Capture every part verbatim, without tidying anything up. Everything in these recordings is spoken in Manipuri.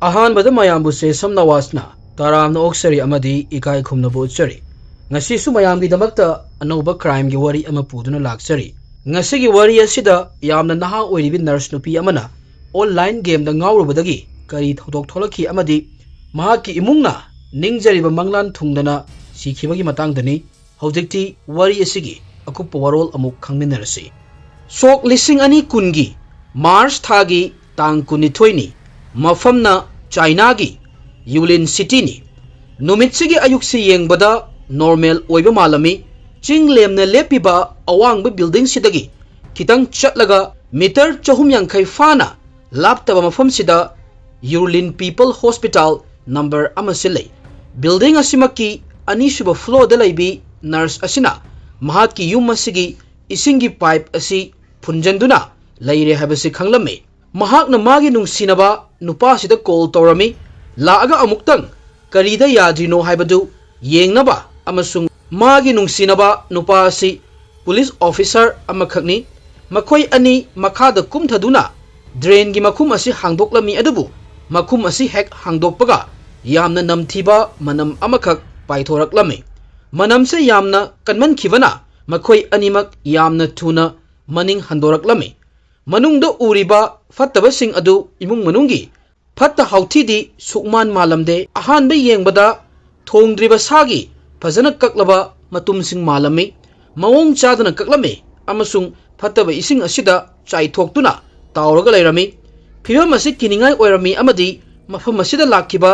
ꯑꯍꯥꯟꯕꯗ ꯃꯌꯥꯝꯕꯨ ꯁꯦꯁꯝ ꯅꯋꯥꯖꯅ ꯇꯔꯥꯝꯅ ꯑꯣꯛꯆꯔꯤ ꯑꯃꯗꯤ ꯏꯀꯥꯏ ꯈꯨꯝꯅꯕ ꯎꯠꯆꯔꯤ꯫ ꯉꯁꯤꯁꯨ ꯃꯌꯥꯝꯒꯤꯗꯃꯛꯇ ꯑꯅꯧꯕ crimeꯒꯤ ꯋꯥꯔꯤ ꯑꯃ ꯄꯨꯗꯨꯅ ꯂꯥꯛꯆꯔꯤ꯫ ꯉꯁꯤꯒꯤ ꯋꯥꯔꯤ ꯑꯁꯤꯗ ꯌꯥꯝꯅ ꯅꯍꯥ ꯑꯣꯏꯔꯤꯕꯤ nurse ꯅꯨꯄꯤ ꯑꯃꯅ online gameꯗ ꯉꯥꯎꯔꯨꯕꯗꯒꯤ ꯀꯔꯤ ꯊꯧꯗꯣꯛ ꯊꯣꯛꯂꯛꯈꯤ ꯑꯃꯗꯤ ꯃꯍꯥꯛꯀꯤ ꯏꯃꯨꯡꯅ ꯅꯤꯡꯖꯔꯤꯕ ꯃꯪꯂꯥꯟ ꯊꯨꯡꯗꯅ ꯁꯤꯈꯤꯕꯒꯤ ꯃꯇꯥꯡꯗꯅꯤ꯫ ꯍꯧꯖꯤꯛꯇꯤ ꯋꯥꯔꯤ ꯑꯁꯤꯒꯤ ꯑꯀꯨꯞꯄ ꯋꯥꯔꯣꯜ ꯑꯃꯨꯛ ꯈꯪꯃꯤꯟꯅꯔꯁꯤ꯫ ꯁꯣꯛ ꯂꯤꯁꯤꯡ ꯑꯅꯤ ꯀꯨꯟꯒꯤ March ꯊꯥꯒꯤ ꯇꯥꯡ ꯀꯨꯟꯅꯤꯊꯣꯏꯅꯤ꯫ ꯃꯐꯝꯅ ꯆꯥꯏꯅꯥꯒꯤ ꯌꯨꯂꯤꯟ ꯁꯤꯇꯤꯅꯤ꯫ ꯅꯨꯃꯤꯠꯁꯤꯒꯤ ꯑꯌꯨꯛꯁꯤ ꯌꯦꯡꯕꯗ normal ꯑꯣꯏꯕ ꯃꯥꯜꯂꯝꯃꯤ꯫ ꯆꯤꯡ ꯂꯦꯝꯅ ꯂꯦꯞꯄꯤꯕ ꯑꯋꯥꯡꯕ buildingꯁꯤꯗꯒꯤ ꯈꯤꯇꯪ ꯆꯠꯂꯒ meter ꯆꯍꯨꯝ ꯌꯥꯡꯈꯩ ꯐꯥꯅ ꯂꯥꯞꯇꯕ ꯃꯐꯝꯁꯤꯗ ꯌꯨꯔꯂꯤꯟ People Hospital number ꯑꯃꯁꯤ ꯂꯩ꯫ Building ꯑꯁꯤꯃꯛꯀꯤ ꯑꯅꯤꯁꯨꯕ floorꯗ ꯂꯩꯕꯤ nurse ꯑꯁꯤꯅ ꯃꯍꯥꯛꯀꯤ ꯌꯨꯝ ꯑꯁꯤꯒꯤ ꯏꯁꯤꯡꯒꯤ pipe ꯑꯁꯤ ꯐꯨꯟꯖꯟꯗꯨꯅ ꯂꯩꯔꯦ ꯍꯥꯏꯕꯁꯤ ꯈꯪꯂꯝꯃꯤ꯫ ꯃꯍꯥꯛꯅ ꯃꯥꯒꯤ ꯅꯨꯡꯁꯤꯅꯕ ꯅꯨꯄꯥꯁꯤꯗ call ꯇꯧꯔꯝꯃꯤ꯫ ꯂꯥꯛꯑꯒ ꯑꯃꯨꯛꯇꯪ ꯀꯔꯤꯗ ꯌꯥꯗ꯭ꯔꯤꯅꯣ ꯍꯥꯏꯕꯗꯨ ꯌꯦꯡꯅꯕ ꯑꯃꯁꯨꯡ ꯃꯥꯒꯤ ꯅꯨꯡꯁꯤꯅꯕ ꯅꯨꯄꯥ ꯑꯁꯤ police officer ꯑꯃꯈꯛꯅꯤ꯫ ꯃꯈꯣꯏ ꯑꯅꯤ ꯃꯈꯥꯗ ꯀꯨꯝꯊꯗꯨꯅ drainꯒꯤ ꯃꯈꯨꯝ ꯑꯁꯤ ꯍꯥꯡꯗꯣꯛꯂꯝꯃꯤ, ꯑꯗꯨꯕꯨ ꯃꯈꯨꯝ ꯑꯁꯤ ꯍꯦꯛ ꯍꯥꯡꯗꯣꯛꯄꯒ ꯌꯥꯝꯅ ꯅꯝꯊꯤꯕ ꯃꯅꯝ ꯑꯃꯈꯛ ꯄꯥꯏꯊꯣꯔꯛꯂꯝꯃꯤ꯫ ꯃꯅꯝꯁꯦ ꯌꯥꯝꯅ ꯀꯟꯃꯟꯈꯤꯕꯅ ꯃꯈꯣꯏ ꯑꯅꯤꯃꯛ ꯌꯥꯝꯅ ꯊꯨꯅ ꯃꯅꯤꯡ ꯍꯟꯗꯣꯔꯛꯂꯝꯃꯤ꯫ ꯃꯅꯨꯡꯗ ꯎꯔꯤꯕ ꯐꯠꯇꯕꯁꯤꯡ ꯑꯗꯨ ꯏꯃꯨꯡ ꯃꯅꯨꯡꯒꯤ ꯐꯠꯇ ꯍꯥꯎꯊꯤꯗꯤ ꯁꯨꯛꯃꯥꯟ ꯃꯥꯜꯂꯝꯗꯦ꯫ ꯑꯍꯥꯟꯕ ꯌꯦꯡꯕꯗ ꯊꯣꯡꯗ꯭ꯔꯤꯕ ꯁꯥꯒꯤ ꯐꯖꯅ ꯀꯛꯂꯕ ꯃꯇꯨꯝꯁꯤꯡ ꯃꯥꯜꯂꯝꯃꯤ꯫ ꯃꯑꯣꯡ ꯆꯥꯗꯅ ꯀꯛꯂꯝꯃꯤ ꯑꯃꯁꯨꯡ ꯐꯠꯇꯕ ꯏꯁꯤꯡ ꯑꯁꯤꯗ ꯆꯥꯏꯊꯣꯛꯇꯨꯅ ꯇꯥꯎꯔꯒ ꯂꯩꯔꯝꯃꯤ꯫ ꯐꯤꯚꯝ ꯑꯁꯤ ꯀꯤꯅꯤꯡꯉꯥꯏ ꯑꯣꯏꯔꯝꯃꯤ ꯑꯃꯗꯤ ꯃꯐꯝ ꯑꯁꯤꯗ ꯂꯥꯛꯈꯤꯕ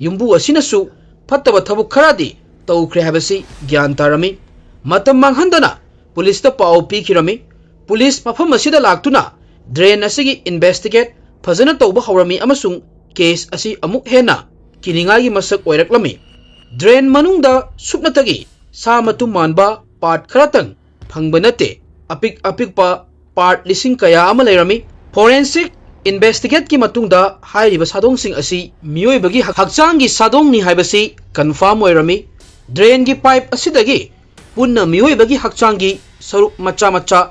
ꯌꯨꯝꯕꯨ ꯑꯁꯤꯅꯁꯨ ꯐꯠꯇꯕ ꯊꯕꯛ ꯈꯔꯗꯤ ꯇꯧꯈ꯭ꯔꯦ ꯍꯥꯏꯕꯁꯤ ꯒ꯭ꯌꯥꯟ ꯇꯥꯔꯝꯃꯤ꯫ ꯃꯇꯝ ꯃꯥꯡꯍꯟꯗꯅ policeꯇ ꯄꯥꯎ ꯄꯤꯈꯤꯔꯝꯃꯤ꯫ Police ꯃꯐꯝ ꯑꯁꯤꯗ ꯂꯥꯛꯇꯨꯅ drain ꯑꯁꯤꯒꯤ investigate ꯐꯖꯅ ꯇꯧꯕ ꯍꯧꯔꯝꯃꯤ ꯑꯃꯁꯨꯡ case ꯑꯁꯤ ꯑꯃꯨꯛ ꯍꯦꯟꯅ ꯀꯤꯅꯤꯡꯉꯥꯏꯒꯤ ꯃꯁꯛ ꯑꯣꯏꯔꯛꯂꯝꯃꯤ꯫ Drain ꯃꯅꯨꯡꯗ ꯁꯨꯞꯅꯇꯒꯤ ꯁꯥ ꯃꯇꯨꯝ ꯃꯥꯟꯕ part ꯈꯔꯇꯪ ꯐꯪꯕ ꯅꯠꯇꯦ, ꯑꯄꯤꯛ ꯑꯄꯤꯛꯄ part ꯂꯤꯁꯤꯡ ꯀꯌꯥ ꯑꯃ ꯂꯩꯔꯝꯃꯤ꯫ Forensic investigateꯀꯤ ꯃꯇꯨꯡꯗ ꯍꯥꯏꯔꯤꯕ ꯁꯥꯗꯣꯡꯁꯤꯡ ꯑꯁꯤ ꯃꯤꯑꯣꯏꯕꯒꯤ ꯍꯛꯆꯥꯡꯒꯤ ꯁꯥꯗꯣꯡꯅꯤ ꯍꯥꯏꯕꯁꯤ confirm ꯑꯣꯏꯔꯝꯃꯤ꯫ Drainꯒꯤ pipe ꯑꯁꯤꯗꯒꯤ ꯄꯨꯟꯅ ꯃꯤꯑꯣꯏꯕꯒꯤ ꯍꯛꯆꯥꯡꯒꯤ ꯁꯔꯨꯛ ꯃꯆꯥ ꯃꯆꯥ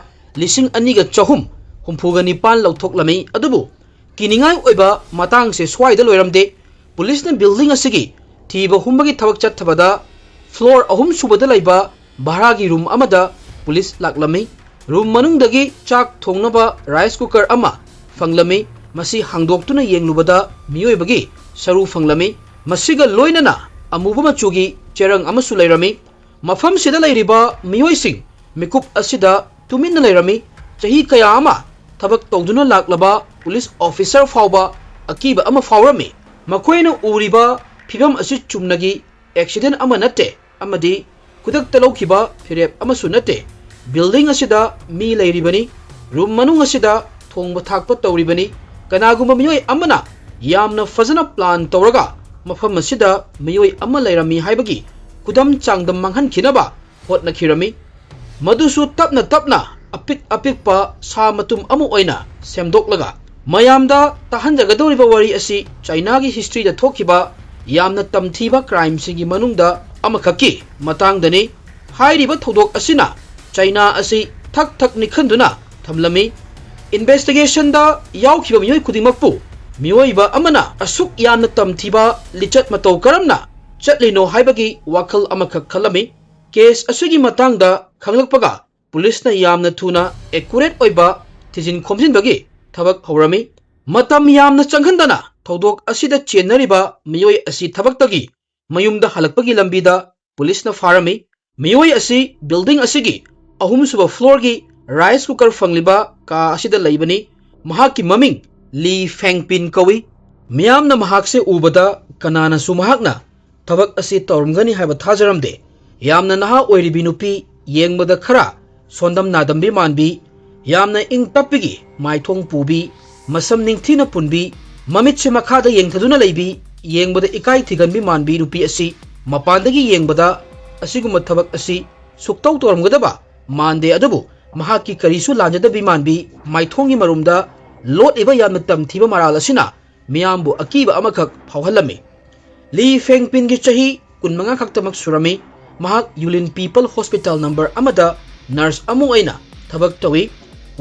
ꯂꯤꯁꯤꯡ ꯑꯅꯤꯒ ꯆꯍꯨꯝ ꯍꯨꯝꯐꯨꯒ ꯅꯤꯄꯥꯟ ꯂꯧꯊꯣꯛꯂꯝꯃꯤ, ꯑꯗꯨꯕꯨ ꯀꯤꯅꯤꯡꯉꯥꯏ ꯑꯣꯏꯕ ꯃꯇꯥꯡꯁꯦ ꯁ꯭ꯋꯥꯏꯗ ꯂꯣꯏꯔꯝꯗꯦ꯫ ꯄꯨꯂꯤꯁꯅ ꯕꯤꯜꯗꯤꯡ ꯑꯁꯤꯒꯤ ꯊꯤꯕ ꯍꯨꯝꯕꯒꯤ ꯊꯕꯛ ꯆꯠꯊꯕꯗ ꯐ꯭ꯂꯣꯔ ꯑꯍꯨꯝ ꯁꯨꯕꯗ ꯂꯩꯕ ꯚꯔꯥꯒꯤ ꯔꯨꯝ ꯑꯃꯗ ꯄꯨꯂꯤꯁ ꯂꯥꯛꯂꯝꯃꯤ꯫ ꯔꯨꯝ ꯃꯅꯨꯡꯗꯒꯤ ꯆꯥꯛ ꯊꯣꯡꯅꯕ ꯔꯥꯏꯁ ꯀꯨꯀꯔ ꯑꯃ ꯐꯪꯂꯝꯃꯤ꯫ ꯃꯁꯤ ꯍꯥꯡꯗꯣꯛꯇꯨꯅ ꯌꯦꯡꯂꯨꯕꯗ ꯃꯤꯑꯣꯏꯕꯒꯤ ꯁꯔꯨ ꯐꯪꯂꯝꯃꯤ꯫ ꯃꯁꯤꯒ ꯂꯣꯏꯅꯅ ꯑꯃꯨꯕ ꯃꯆꯨꯒꯤ ꯆꯦꯔꯪ ꯑꯃꯁꯨ ꯂꯩꯔꯝꯃꯤ꯫ ꯃꯐꯝꯁꯤꯗ ꯂꯩꯔꯤꯕ ꯃꯤꯑꯣꯏꯁꯤꯡ ꯃꯤꯀꯨꯞ ꯑꯁꯤꯗ ꯇꯨꯃꯤꯟꯅ ꯂꯩꯔꯝꯃꯤ꯫ ꯆꯍꯤ ꯀꯌꯥ ꯑꯃ ꯊꯕꯛ ꯇꯧꯗꯨꯅ ꯂꯥꯛꯂꯕ ꯄꯨꯂꯤꯁ ꯑꯣꯐꯤꯁꯔ ꯐꯥꯎꯕ ꯑꯀꯤꯕ ꯑꯃ ꯐꯥꯎꯔꯝꯃꯤ꯫ ꯃꯈꯣꯏꯅ ꯎꯔꯤꯕ ꯐꯤꯚꯝ ꯑꯁꯤ ꯆꯨꯝꯅꯒꯤ ꯑꯦꯛꯁꯤꯗꯦꯟ ꯑꯃ ꯅꯠꯇꯦ ꯑꯃꯗꯤ ꯈꯨꯗꯛꯇ ꯂꯧꯈꯤꯕ ꯐꯤꯔꯦꯞ ꯑꯃꯁꯨ ꯅꯠꯇꯦ꯫ ꯕꯤꯜꯗꯤꯡ ꯑꯁꯤꯗ ꯃꯤ ꯂꯩꯔꯤꯕꯅꯤ꯫ ꯔꯨꯝ ꯃꯅꯨꯡ ꯑꯁꯤꯗ ꯊꯣꯡꯕ ꯊꯥꯛꯄ ꯇꯧꯔꯤꯕꯅꯤ꯫ ꯀꯅꯥꯒꯨꯝꯕ ꯃꯤꯑꯣꯏ ꯑꯃꯅ ꯌꯥꯝꯅ ꯐꯖꯅ ꯄ꯭ꯂꯥꯟ ꯇꯧꯔꯒ ꯃꯐꯝ ꯑꯁꯤꯗ ꯃꯤꯑꯣꯏ ꯑꯃ ꯂꯩꯔꯝꯃꯤ ꯍꯥꯏꯕꯒꯤ ꯈꯨꯗꯝ ꯆꯥꯡꯗꯝ ꯃꯥꯡꯍꯟꯈꯤꯅꯕ ꯍꯣꯠꯅꯈꯤꯔꯝꯃꯤ꯫ ꯃꯗꯨꯁꯨ ꯇꯞꯅ ꯇꯞꯅ ꯑꯄꯤꯛ ꯑꯄꯤꯛꯄ ꯁꯥ ꯃꯇꯨꯝ ꯑꯃ ꯑꯣꯏꯅ ꯁꯦꯝꯗꯣꯛꯂꯒ ꯃꯌꯥꯝꯗ ꯇꯥꯍꯟꯖꯒꯗꯧꯔꯤꯕ ꯋꯥꯔꯤ ꯑꯁꯤ ꯆꯥꯏꯅꯥꯒꯤ ꯍꯤꯁꯇ꯭ꯔꯤꯗ ꯊꯣꯛꯈꯤꯕ ꯌꯥꯝꯅ ꯇꯝꯊꯤꯕ ꯀ꯭ꯔꯥꯏꯝꯁꯤꯡꯒꯤ ꯃꯅꯨꯡꯗ ꯑꯃꯈꯛꯀꯤ ꯃꯇꯥꯡꯗꯅꯤ꯫ ꯍꯥꯏꯔꯤꯕ ꯊꯧꯗꯣꯛ ꯑꯁꯤꯅ ꯆꯥꯏꯅꯥ ꯑꯁꯤ ꯊꯛ ꯊꯛ ꯅꯤꯛꯍꯟꯗꯨꯅ ꯊꯝꯂꯝꯃꯤ꯫ ꯏꯟꯚꯦꯁꯇꯤꯒꯦꯁꯟꯗ ꯌꯥꯎꯈꯤꯕ ꯃꯤꯑꯣꯏ ꯈꯨꯗꯤꯡꯃꯛꯄꯨ ꯃꯤꯑꯣꯏꯕ ꯑꯃꯅ ꯑꯁꯨꯛ ꯌꯥꯝꯅ ꯇꯝꯊꯤꯕ ꯂꯤꯆꯠ ꯃꯇꯧ ꯀꯔꯝꯅ ꯆꯠꯂꯤꯅꯣ ꯍꯥꯏꯕꯒꯤ ꯋꯥꯈꯜ ꯑꯃꯈꯛ ꯈꯜꯂꯝꯃꯤ꯫ ꯀꯦꯁ ꯑꯁꯤꯒꯤ ꯃꯇꯥꯡꯗ ꯈꯪꯂꯛꯄꯒ ꯄꯨꯂꯤꯁꯅ ꯌꯥꯝꯅ ꯊꯨꯅ ꯑꯦꯀꯨꯔꯦꯠ ꯑꯣꯏꯕ ꯊꯤꯖꯤꯟ ꯈꯣꯝꯖꯤꯟꯕꯒꯤ ꯊꯕꯛ ꯍꯧꯔꯝꯃꯤ꯫ ꯃꯇꯝ ꯌꯥꯝꯅ ꯆꯪꯍꯟꯗꯅ ꯊꯧꯗꯣꯛ ꯑꯁꯤꯗ ꯆꯦꯟꯅꯔꯤꯕ ꯃꯤꯑꯣꯏ ꯑꯁꯤ ꯊꯕꯛꯇꯒꯤ ꯃꯌꯨꯝꯗ ꯍꯜꯂꯛꯄꯒꯤ ꯂꯝꯕꯤꯗ ꯄꯨꯂꯤꯁꯅ ꯐꯥꯔꯝꯃꯤ꯫ ꯃꯤꯑꯣꯏ ꯑꯁꯤ ꯕꯤꯜꯗꯤꯡ ꯑꯁꯤꯒꯤ ꯑꯍꯨꯝꯁꯨꯕ ꯐ꯭ꯂꯣꯔꯒꯤ ꯔꯥꯏꯁ ꯀꯨꯀꯔ ꯐꯪꯂꯤꯕ ꯀꯥ ꯑꯁꯤꯗ ꯂꯩꯕꯅꯤ꯫ ꯃꯍꯥꯛꯀꯤ ꯃꯃꯤꯡ ꯂꯤ ꯐꯦꯡꯄꯤꯟ ꯀꯧꯏ꯫ ꯃꯤꯌꯥꯝꯅ ꯃꯍꯥꯛꯁꯦ ꯎꯕꯗ ꯀꯅꯥꯅꯁꯨ ꯃꯍꯥꯛꯅ ꯊꯕꯛ ꯑꯁꯤ ꯇꯧꯔꯝꯒꯅꯤ ꯍꯥꯏꯕ ꯊꯥꯖꯔꯝꯗꯦ꯫ ꯌꯥꯝꯅ ꯅꯍꯥ ꯑꯣꯏꯔꯤꯕꯤ ꯅꯨꯄꯤ, ꯌꯦꯡꯕꯗ ꯈꯔ ꯁꯣꯟꯗꯝ ꯅꯥꯗꯝꯕꯤ ꯃꯥꯟꯕꯤ, ꯌꯥꯝꯅ ꯏꯪ ꯇꯞꯄꯤꯒꯤ ꯃꯥꯏꯊꯣꯡ ꯄꯨꯕꯤ, ꯃꯁꯝ ꯅꯤꯡꯊꯤꯅ ꯄꯨꯟꯕꯤ, ꯃꯃꯤꯠꯁꯦ ꯃꯈꯥꯗ ꯌꯦꯡꯊꯗꯨꯅ ꯂꯩꯕꯤ, ꯌꯦꯡꯕꯗ ꯏꯀꯥꯏ ꯊꯤꯒꯟꯕꯤ ꯃꯥꯟꯕꯤ ꯅꯨꯄꯤ ꯑꯁꯤ ꯃꯄꯥꯟꯗꯒꯤ ꯌꯦꯡꯕꯗ ꯑꯁꯤꯒꯨꯝꯕ ꯊꯕꯛ ꯑꯁꯤ ꯁꯨꯛꯇꯧ ꯇꯧꯔꯝꯒꯗꯕ ꯃꯥꯟꯗꯦ꯫ ꯑꯗꯨꯕꯨ ꯃꯍꯥꯛꯀꯤ ꯀꯔꯤꯁꯨ ꯂꯥꯟꯖꯗꯕꯤ ꯃꯥꯟꯕꯤ ꯃꯥꯏꯊꯣꯡꯒꯤ ꯃꯔꯨꯝꯗ ꯂꯣꯠꯂꯤꯕ ꯌꯥꯝꯅ ꯇꯝꯊꯤꯕ ꯃꯔꯥꯜ ꯑꯁꯤꯅ ꯃꯤꯌꯥꯝꯕꯨ ꯑꯀꯤꯕ ꯑꯃꯈꯛ ꯐꯥꯎꯍꯜꯂꯝꯃꯤ꯫ ꯂꯤ ꯐꯦꯡꯄꯤꯟꯒꯤ ꯆꯍꯤ ꯀꯨꯟꯃꯉꯥ ꯈꯛꯇꯃꯛ ꯁꯨꯔꯝꯃꯤ꯫ ꯃꯍꯥꯛ ꯌꯨꯂꯤꯟ ꯄꯤꯄꯜ ꯍꯣꯁꯄꯤꯇꯥꯜ ꯅꯝꯕꯔ ꯑꯃꯗ ꯅꯔꯁ ꯑꯃ ꯑꯣꯏꯅ ꯊꯕꯛ ꯇꯧꯏ꯫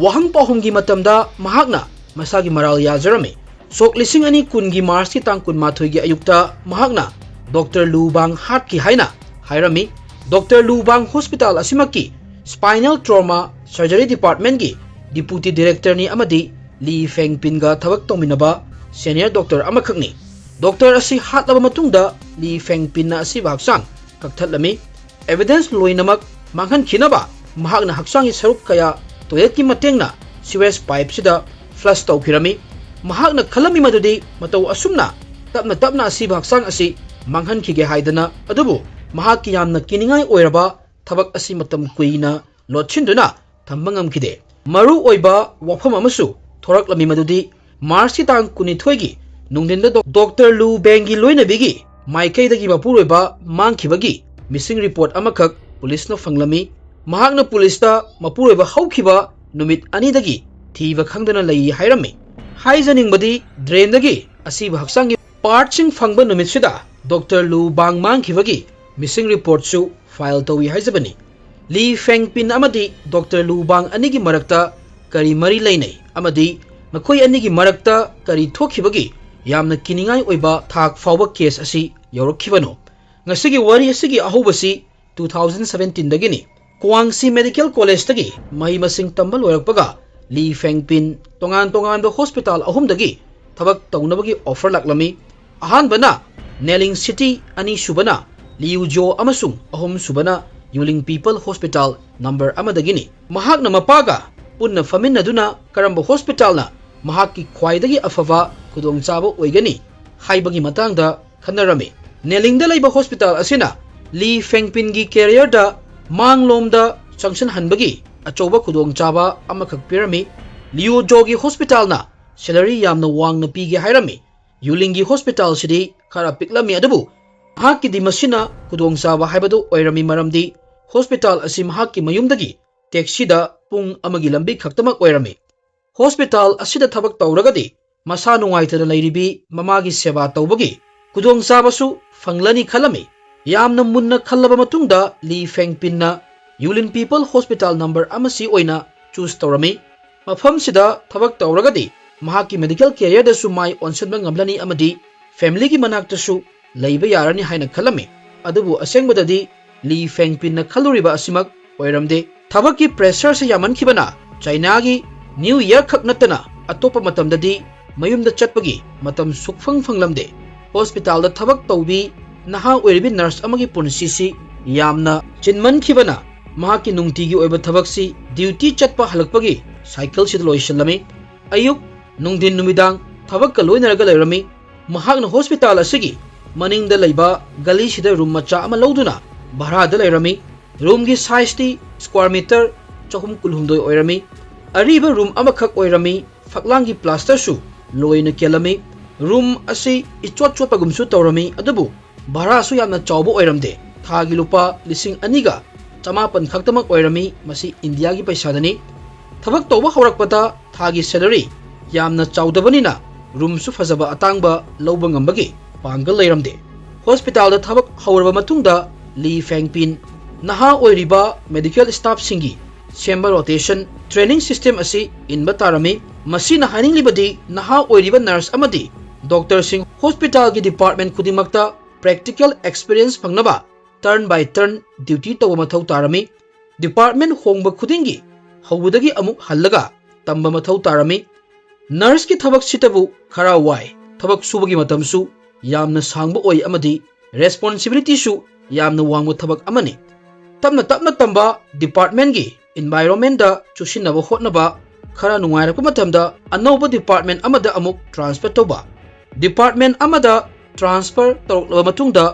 ꯋꯥꯍꯪ ꯄꯥꯎꯍꯪꯒꯤ ꯃꯇꯝꯗ ꯃꯍꯥꯛꯅ ꯃꯁꯥꯒꯤ ꯃꯔꯥꯜ ꯌꯥꯖꯔꯝꯃꯤ꯫ ꯁꯣꯛ ꯂꯤꯁꯤꯡ ꯑꯅꯤ ꯀꯨꯟꯒꯤ ꯃꯥꯔꯆꯀꯤ ꯇꯥꯡ ꯀꯨꯟꯃꯥꯊꯣꯏꯒꯤ ꯑꯌꯨꯛꯇ ꯃꯍꯥꯛꯅ ꯗꯣꯛꯇꯔ ꯂꯨ ꯕꯥꯡ ꯍꯥꯠꯈꯤ ꯍꯥꯏꯅ ꯍꯥꯏꯔꯝꯃꯤ꯫ ꯗꯣꯛꯇꯔ ꯂꯨ ꯕꯥꯡ ꯍꯣꯁꯄꯤꯇꯥꯜ ꯑꯁꯤꯃꯛꯀꯤ ꯁ꯭ꯄꯥꯏꯅꯦꯜ ꯇ꯭ꯔꯣꯃꯥ ꯁꯔꯖꯔꯤ ꯗꯤꯄꯥꯔꯠꯃꯦꯟꯒꯤ ꯗꯤꯄꯨꯇꯤ ꯗꯤꯔꯦꯛꯇꯔꯅꯤ ꯑꯃꯗꯤ ꯂꯤ ꯐꯦꯡꯄꯤꯟꯒ ꯊꯕꯛ ꯇꯧꯃꯤꯟꯅꯕ ꯁꯦꯅꯤꯌꯔ ꯗꯣꯛꯇꯔ ꯑꯃꯈꯛꯅꯤ꯫ ꯗꯣꯛꯇꯔ ꯑꯁꯤ ꯍꯥꯠꯂꯕ ꯃꯇꯨꯡꯗ ꯂꯤ ꯐꯦꯡꯄꯤꯟꯅ ꯑꯁꯤꯕ ꯍꯛꯆꯥꯡ ꯀꯛꯊꯠꯂꯝꯃꯤ꯫ ꯑꯦꯚꯤꯗꯦꯟꯁ ꯂꯣꯏꯅꯃꯛ ꯃꯥꯡꯍꯟꯈꯤꯅꯕ ꯃꯍꯥꯛꯅ ꯍꯛꯆꯥꯡꯒꯤ ꯁꯔꯨꯛ ꯀꯌꯥ ꯇꯣꯏꯂꯦꯠꯀꯤ ꯃꯇꯦꯡꯅ ꯁꯤꯋꯦꯖ ꯄꯥꯏꯞꯁꯤꯗ ꯐ꯭ꯂꯁ ꯇꯧꯈꯤꯔꯝꯃꯤ꯫ ꯃꯍꯥꯛꯅ ꯈꯜꯂꯝꯃꯤ ꯃꯗꯨꯗꯤ ꯃꯇꯧ ꯑꯁꯨꯝꯅ ꯇꯞꯅ ꯇꯞꯅ ꯑꯁꯤꯕ ꯍꯛꯆꯥꯡ ꯑꯁꯤ ꯃꯥꯡꯍꯟꯈꯤꯒꯦ ꯍꯥꯏꯗꯅ, ꯑꯗꯨꯕꯨ ꯃꯍꯥꯛꯀꯤ ꯌꯥꯝꯅ ꯀꯤꯅꯤꯡꯉꯥꯏ ꯑꯣꯏꯔꯕ ꯊꯕꯛ ꯑꯁꯤ ꯃꯇꯝ ꯀꯨꯏꯅ ꯂꯣꯠꯁꯤꯟꯗꯨꯅ ꯊꯝꯕ ꯉꯝꯈꯤꯗꯦ꯫ ꯃꯔꯨ ꯑꯣꯏꯕ ꯋꯥꯐꯝ ꯑꯃꯁꯨ ꯊꯣꯔꯛꯂꯝꯃꯤ ꯃꯗꯨꯗꯤ ꯃꯥꯔꯆꯀꯤ ꯇꯥꯡ ꯀꯨꯟꯅꯤꯊꯣꯏꯒꯤ ꯅꯨꯡꯊꯤꯟꯗ ꯗꯣꯛ-, ꯗꯣꯛꯇꯔ ꯂꯨ ꯕꯦꯡꯒꯤ ꯂꯣꯏꯅꯕꯤꯒꯤ ꯃꯥꯏꯀꯩꯗꯒꯤ ꯃꯄꯨꯔꯣꯏꯕ ꯃꯥꯡꯈꯤꯕꯒꯤ ꯃꯤꯁꯤꯡ ꯔꯤꯄꯣꯔꯠ ꯑꯃꯈꯛ ꯄꯨꯂꯤꯁꯅ ꯐꯪꯂꯝꯃꯤ꯫ ꯃꯍꯥꯛꯅ ꯄꯨꯂꯤꯁꯇ ꯃꯄꯨꯔꯣꯏꯕ ꯍꯧꯈꯤꯕ ꯅꯨꯃꯤꯠ ꯑꯅꯤꯗꯒꯤ ꯊꯤꯕ ꯈꯪꯗꯅ ꯂꯩ ꯍꯥꯏꯔꯝꯃꯤ꯫ ꯍꯥꯏꯖꯅꯤꯡꯕꯗꯤ ꯗ꯭ꯔꯦꯟꯗꯒꯤ ꯑꯁꯤꯕ ꯍꯛꯆꯥꯡꯒꯤ ꯄꯥꯔꯠꯁꯤꯡ ꯐꯪꯕ ꯅꯨꯃꯤꯠꯁꯤꯗ ꯗꯣꯛꯇꯔ ꯂꯨ ꯕꯥꯡ ꯃꯥꯡꯈꯤꯕꯒꯤ ꯃꯤꯁꯤꯡ ꯔꯤꯄꯣꯔꯠꯁꯨ ꯐꯥꯏꯜ ꯇꯧꯏ ꯍꯥꯏꯖꯕꯅꯤ꯫ ꯂꯤ ꯐꯦꯡꯄꯤꯟ ꯑꯃꯗꯤ ꯗꯣꯛꯇꯔ ꯂꯨ ꯕꯥꯡ ꯑꯅꯤꯒꯤ ꯃꯔꯛꯇ ꯀꯔꯤ ꯃꯔꯤ ꯂꯩꯅꯩ ꯑꯃꯗꯤ ꯃꯈꯣꯏ ꯑꯅꯤꯒꯤ ꯃꯔꯛꯇ ꯀꯔꯤ ꯊꯣꯛꯈꯤꯕꯒꯤ ꯌꯥꯝꯅ ꯀꯤꯅꯤꯡꯉꯥꯏ ꯑꯣꯏꯕ ꯊꯥꯛ ꯐꯥꯎꯕ ꯀꯦꯁ ꯑꯁꯤ ꯌꯧꯔꯛꯈꯤꯕꯅꯣ? ꯉꯁꯤꯒꯤ ꯋꯥꯔꯤ ꯑꯁꯤꯒꯤ ꯑꯍꯧꯕꯁꯤ two thousand seventeen ꯗꯒꯤꯅꯤ꯫ ꯀ꯭ꯋꯥꯡꯁꯤ ꯃꯦꯗꯤꯀꯦꯜ ꯀꯣꯂꯦꯖꯇꯒꯤ ꯃꯍꯩ ꯃꯁꯤꯡ ꯇꯝꯕ ꯂꯣꯏꯔꯛꯄꯒ ꯂꯤ ꯐꯦꯡꯄꯤꯟ ꯇꯣꯉꯥꯟ ꯇꯣꯉꯥꯟꯕ ꯍꯣꯁꯄꯤꯇꯥꯜ ꯑꯍꯨꯝꯗꯒꯤ ꯊꯕꯛ ꯇꯧꯅꯕꯒꯤ ꯑꯣꯐꯔ ꯂꯥꯛꯂꯝꯃꯤ꯫ ꯑꯍꯥꯟꯕꯅ ꯅꯦꯂꯤꯡ ꯁꯤꯇꯤ, ꯑꯅꯤꯁꯨꯕꯅ ꯂꯤꯎꯖꯣ ꯑꯃꯁꯨꯡ ꯑꯍꯨꯝꯁꯨꯕꯅ ꯌꯨꯂꯤꯡ ꯄꯤꯄꯜ ꯍꯣꯁꯄꯤꯇꯥꯜ ꯅꯝꯕꯔ ꯑꯃꯗꯒꯤꯅꯤ꯫ ꯃꯍꯥꯛꯅ ꯃꯄꯥꯒ ꯄꯨꯟꯅ ꯐꯝꯃꯤꯟꯅꯗꯨꯅ ꯀꯔꯝꯕ ꯍꯣꯁꯄꯤꯇꯥꯜꯅ ꯃꯍꯥꯛꯀꯤ ꯈ꯭ꯋꯥꯏꯗꯒꯤ ꯑꯐꯕ ꯈꯨꯗꯣꯡꯆꯥꯕ ꯑꯣꯏꯒꯅꯤ ꯍꯥꯏꯕꯒꯤ ꯃꯇꯥꯡꯗ ꯈꯟꯅꯔꯝꯃꯤ꯫ ꯅꯦꯂꯤꯡꯗ ꯂꯩꯕ ꯍꯣꯁꯄꯤꯇꯥꯜ ꯑꯁꯤꯅ ꯂꯤ ꯐꯦꯡꯄꯤꯟꯒꯤ ꯀꯦꯔꯤꯌꯔꯗ ꯃꯥꯡꯂꯣꯝꯗ ꯆꯪꯁꯤꯟꯍꯟꯕꯒꯤ ꯑꯆꯧꯕ ꯈꯨꯗꯣꯡꯆꯥꯕ ꯑꯃꯈꯛ ꯄꯤꯔꯝꯃꯤ꯫ ꯂꯤꯎꯖꯣꯒꯤ ꯍꯣꯁꯄꯤꯇꯥꯜꯅ ꯁꯦꯂꯔꯤ ꯌꯥꯝꯅ ꯋꯥꯡꯅ ꯄꯤꯒꯦ ꯍꯥꯏꯔꯝꯃꯤ꯫ ꯌꯨꯂꯤꯡꯒꯤ ꯍꯣꯁꯄꯤꯇꯥꯜꯁꯤꯗꯤ ꯈꯔ ꯄꯤꯛꯂꯝꯃꯤ, ꯑꯗꯨꯕꯨ ꯃꯍꯥꯛꯀꯤꯗꯤ ꯃꯁꯤꯅ ꯈꯨꯗꯣꯡꯆꯥꯕ ꯍꯥꯏꯕꯗꯨ ꯑꯣꯏꯔꯝꯃꯤ, ꯃꯔꯝꯗꯤ ꯍꯣꯁꯄꯤꯇꯥꯜ ꯑꯁꯤ ꯃꯍꯥꯛꯀꯤ ꯃꯌꯨꯝꯗꯒꯤ ꯇꯦꯛꯁꯤꯗ ꯄꯨꯡ ꯑꯃꯒꯤ ꯂꯝꯕꯤ ꯈꯛꯇꯃꯛ ꯑꯣꯏꯔꯝꯃꯤ꯫ ꯍꯣꯁꯄꯤꯇꯥꯜ ꯑꯁꯤꯗ ꯊꯕꯛ ꯇꯧꯔꯒꯗꯤ ꯃꯁꯥ ꯅꯨꯡꯉꯥꯏꯇꯅ ꯂꯩꯔꯤꯕꯤ ꯃꯃꯥꯒꯤ ꯁꯦꯕꯥ ꯇꯧꯕꯒꯤ ꯈꯨꯗꯣꯡꯆꯥꯕꯁꯨ ꯐꯪꯂꯅꯤ ꯈꯜꯂꯝꯃꯤ꯫ ꯌꯥꯝꯅ ꯃꯨꯟꯅ ꯈꯜꯂꯕ ꯃꯇꯨꯡꯗ ꯂꯤ ꯐꯦꯡꯄꯤꯟꯅ ꯌꯨꯂꯤꯟ ꯄꯤꯄꯜ ꯍꯣꯁꯄꯤꯇꯥꯜ ꯅꯝꯕꯔ ꯑꯃꯁꯤ ꯑꯣꯏꯅ ꯆꯨꯁ ꯇꯧꯔꯝꯃꯤ꯫ ꯃꯐꯝꯁꯤꯗ ꯊꯕꯛ ꯇꯧꯔꯒꯗꯤ ꯃꯍꯥꯛꯀꯤ medical careerꯗꯁꯨ ꯃꯥꯏ ꯑꯣꯟꯁꯤꯟꯕ ꯉꯝꯂꯅꯤ ꯑꯃꯗꯤ familyꯒꯤ ꯃꯅꯥꯛꯇꯁꯨ ꯂꯩꯕ ꯌꯥꯔꯅꯤ ꯍꯥꯏꯅ ꯈꯜꯂꯝꯃꯤ꯫ ꯑꯗꯨꯕꯨ ꯑꯁꯦꯡꯕꯗꯗꯤ ꯂꯤ ꯐꯦꯡꯄꯤꯟꯅ ꯈꯜꯂꯨꯔꯤꯕ ꯑꯁꯤꯃꯛ ꯑꯣꯏꯔꯝꯗꯦ꯫ ꯊꯕꯛꯀꯤ pressureꯁꯦ ꯌꯥꯝꯃꯟꯈꯤꯕꯅ ꯆꯥꯏꯅꯥꯒꯤ New Year ꯈꯛ ꯅꯠꯇꯅ ꯑꯇꯣꯞꯄ ꯃꯇꯝꯗꯗꯤ ꯃꯌꯨꯝꯗ ꯆꯠꯄꯒꯤ ꯃꯇꯝ ꯁꯨꯛꯐꯪ ꯐꯪꯂꯝꯗꯦ꯫ Hospitalꯗ ꯊꯕꯛ ꯇꯧꯕꯤ ꯅꯍꯥ ꯑꯣꯏꯔꯤꯕꯤ nurse ꯑꯃꯒꯤ ꯄꯨꯟꯁꯤꯁꯤ ꯌꯥꯝꯅ ꯆꯤꯟꯃꯟꯈꯤꯕꯅ ꯃꯍꯥꯛꯀꯤ ꯅꯨꯡꯇꯤꯒꯤ ꯑꯣꯏꯕ ꯊꯕꯛꯁꯤ duty ꯆꯠꯄ ꯍꯜꯂꯛꯄꯒꯤ cycleꯁꯤꯗ ꯂꯣꯏꯁꯤꯜꯂꯝꯃꯤ꯫ ꯑꯌꯨꯛ, ꯅꯨꯡꯊꯤꯟ, ꯅꯨꯃꯤꯗꯥꯡ ꯊꯕꯛꯀ ꯂꯣꯏꯅꯔꯒ ꯂꯩꯔꯝꯃꯤ꯫ ꯃꯍꯥꯛꯅ hospital ꯑꯁꯤꯒꯤ ꯃꯅꯤꯡꯗ ꯂꯩꯕ ꯒꯂꯤꯁꯤꯗ room ꯃꯆꯥ ꯑꯃ ꯂꯧꯗꯨꯅ ꯚꯔꯥꯗ ꯂꯩꯔꯝꯃꯤ꯫ Roomꯒꯤ sizeꯇꯤ square meter ꯆꯍꯨꯝ ꯀꯨꯟꯍꯨꯝꯗꯣꯏ ꯑꯣꯏꯔꯝꯃꯤ꯫ ꯑꯔꯤꯕ room ꯑꯃꯈꯛ ꯑꯣꯏꯔꯝꯃꯤ꯫ ꯐꯛꯂꯥꯡꯒꯤ plasterꯁꯨ ꯂꯣꯏꯅ ꯀꯦꯜꯂꯝꯃꯤ꯫ Room ꯑꯁꯤ ꯏꯆꯣꯠ ꯆꯣꯠꯄꯒꯨꯝꯁꯨ ꯇꯧꯔꯝꯃꯤ, ꯑꯗꯨꯕꯨ ꯚꯔꯥꯁꯨ ꯌꯥꯝꯅ ꯆꯥꯎꯕ ꯑꯣꯏꯔꯝꯗꯦ꯫ ꯊꯥꯒꯤ ꯂꯨꯄꯥ ꯂꯤꯁꯤꯡ ꯑꯅꯤꯒ ꯆꯃꯥꯄꯟ ꯈꯛꯇꯃꯛ ꯑꯣꯏꯔꯝꯃꯤ꯫ ꯃꯁꯤ ꯏꯟꯗꯤꯌꯥꯒꯤ ꯄꯩꯁꯥꯗꯅꯤ꯫ ꯊꯕꯛ ꯇꯧꯕ ꯍꯧꯔꯛꯄꯗ ꯊꯥꯒꯤ salary ꯌꯥꯝꯅ ꯆꯥꯎꯗꯕꯅꯤꯅ roomꯁꯨ ꯐꯖꯕ ꯑꯇꯥꯡꯕ ꯂꯧꯕ ꯉꯝꯕꯒꯤ ꯄꯥꯡꯒꯜ ꯂꯩꯔꯝꯗꯦ꯫ Hospitalꯗ ꯊꯕꯛ ꯍꯧꯔꯕ ꯃꯇꯨꯡꯗ ꯂꯤ ꯐꯦꯡꯄꯤꯟ ꯅꯍꯥ ꯑꯣꯏꯔꯤꯕ medical staffꯁꯤꯡꯒꯤ ꯁꯦꯝꯕ rotation training system ꯑꯁꯤ ꯏꯟꯕ ꯇꯥꯔꯝꯃꯤ꯫ ꯃꯁꯤꯅ ꯍꯥꯏꯅꯤꯡꯂꯤꯕꯗꯤ ꯅꯍꯥ ꯑꯣꯏꯔꯤꯕ nurse ꯑꯃꯗꯤ doctorꯁꯤꯡ hospitalꯒꯤ department ꯈꯨꯗꯤꯡꯃꯛꯇ practical experience ꯐꯪꯅꯕ turn by turn duty ꯇꯧꯕ ꯃꯊꯧ ꯇꯥꯔꯝꯃꯤ꯫ Department ꯍꯣꯡꯕ ꯈꯨꯗꯤꯡꯒꯤ ꯍꯧꯕꯗꯒꯤ ꯑꯃꯨꯛ ꯍꯜꯂꯒ ꯇꯝꯕ ꯃꯊꯧ ꯇꯥꯔꯝꯃꯤ꯫ Nurseꯀꯤ ꯊꯕꯛꯁꯤꯇꯕꯨ ꯈꯔ ꯋꯥꯏ꯫ ꯊꯕꯛ ꯁꯨꯕꯒꯤ ꯃꯇꯝꯁꯨ ꯌꯥꯝꯅ ꯁꯥꯡꯕ ꯑꯣꯏ ꯑꯃꯗꯤ responsibilityꯁꯨ ꯌꯥꯝꯅ ꯋꯥꯡꯕ ꯊꯕꯛ ꯑꯃꯅꯤ꯫ ꯇꯞꯅ ꯇꯞꯅ ꯇꯝꯕ departmentꯀꯤ environmentꯗ ꯆꯨꯁꯤꯟꯅꯕ ꯍꯣꯠꯅꯕ, ꯈꯔ ꯅꯨꯡꯉꯥꯏꯔꯛꯄ ꯃꯇꯝꯗ ꯑꯅꯧꯕ department ꯑꯃꯗ ꯑꯃꯨꯛ transfer ꯇꯧꯕ꯫ Department ꯑꯃꯗ transfer ꯇꯧꯔꯛꯂꯕ ꯃꯇꯨꯡꯗ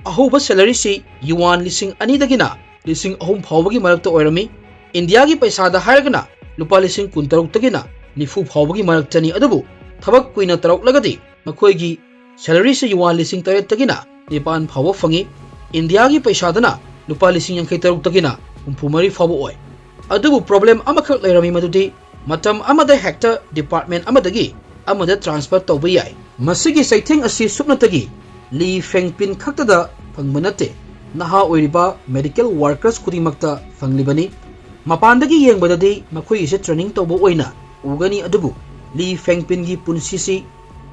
ꯑꯍꯧꯕ salaryꯁꯤ ꯌꯨꯋꯥꯟ ꯂꯤꯁꯤꯡ ꯑꯅꯤꯗꯒꯤꯅ ꯂꯤꯁꯤꯡ ꯑꯍꯨꯝ ꯐꯥꯎꯕꯒꯤ ꯃꯔꯛꯇ ꯑꯣꯏꯔꯝꯃꯤ꯫ ꯏꯟꯗꯤꯌꯥꯒꯤ ꯄꯩꯁꯥꯗ ꯍꯥꯏꯔꯒꯅ ꯂꯨꯄꯥ ꯂꯤꯁꯤꯡ ꯀꯨꯟꯇꯔꯨꯛꯇꯒꯤꯅ ꯅꯤꯐꯨ ꯐꯥꯎꯕꯒꯤ ꯃꯔꯛꯇꯅꯤ꯫ ꯑꯗꯨꯕꯨ ꯊꯕꯛ ꯀꯨꯏꯅ ꯇꯧꯔꯛꯂꯒꯗꯤ ꯃꯈꯣꯏꯒꯤ salaryꯁꯤ ꯌꯨꯋꯥꯟ ꯂꯤꯁꯤꯡ ꯇꯔꯦꯠꯇꯒꯤꯅ ꯅꯤꯄꯥꯟ ꯐꯥꯎꯕ ꯐꯪꯏ꯫ ꯏꯟꯗꯤꯌꯥꯒꯤ ꯄꯩꯁꯥꯗꯅ ꯂꯨꯄꯥ ꯂꯤꯁꯤꯡ ꯌꯥꯡꯈꯩ ꯇꯔꯨꯛꯇꯒꯤꯅ ꯍꯨꯝꯐꯨ ꯃꯔꯤ ꯐꯥꯎꯕ ꯑꯣꯏ꯫ ꯑꯗꯨꯕꯨ problem ꯑꯃꯈꯛ ꯂꯩꯔꯝꯃꯤ, ꯃꯗꯨꯗꯤ ꯃꯇꯝ ꯑꯃꯗ ꯍꯦꯛꯇ department ꯑꯃꯗꯒꯤ ꯑꯃꯗ transfer ꯇꯧꯕ ꯌꯥꯏ꯫ ꯃꯁꯤꯒꯤ ꯆꯩꯊꯦꯡ ꯑꯁꯤ ꯁꯨꯞꯅꯇꯒꯤ ꯂꯤ ꯐꯦꯡꯄꯤꯟ ꯈꯛꯇꯗ ꯐꯪꯕ ꯅꯠꯇꯦ, ꯅꯍꯥ ꯑꯣꯏꯔꯤꯕ medical workers ꯈꯨꯗꯤꯡꯃꯛꯇ ꯐꯪꯂꯤꯕꯅꯤ꯫ ꯃꯄꯥꯟꯗꯒꯤ ꯌꯦꯡꯕꯗꯗꯤ ꯃꯈꯣꯏꯒꯤꯁꯦ training ꯇꯧꯕ ꯑꯣꯏꯅ ꯎꯒꯅꯤ, ꯑꯗꯨꯕꯨ ꯂꯤ ꯐꯦꯡꯄꯤꯟꯒꯤ ꯄꯨꯟꯁꯤꯁꯤ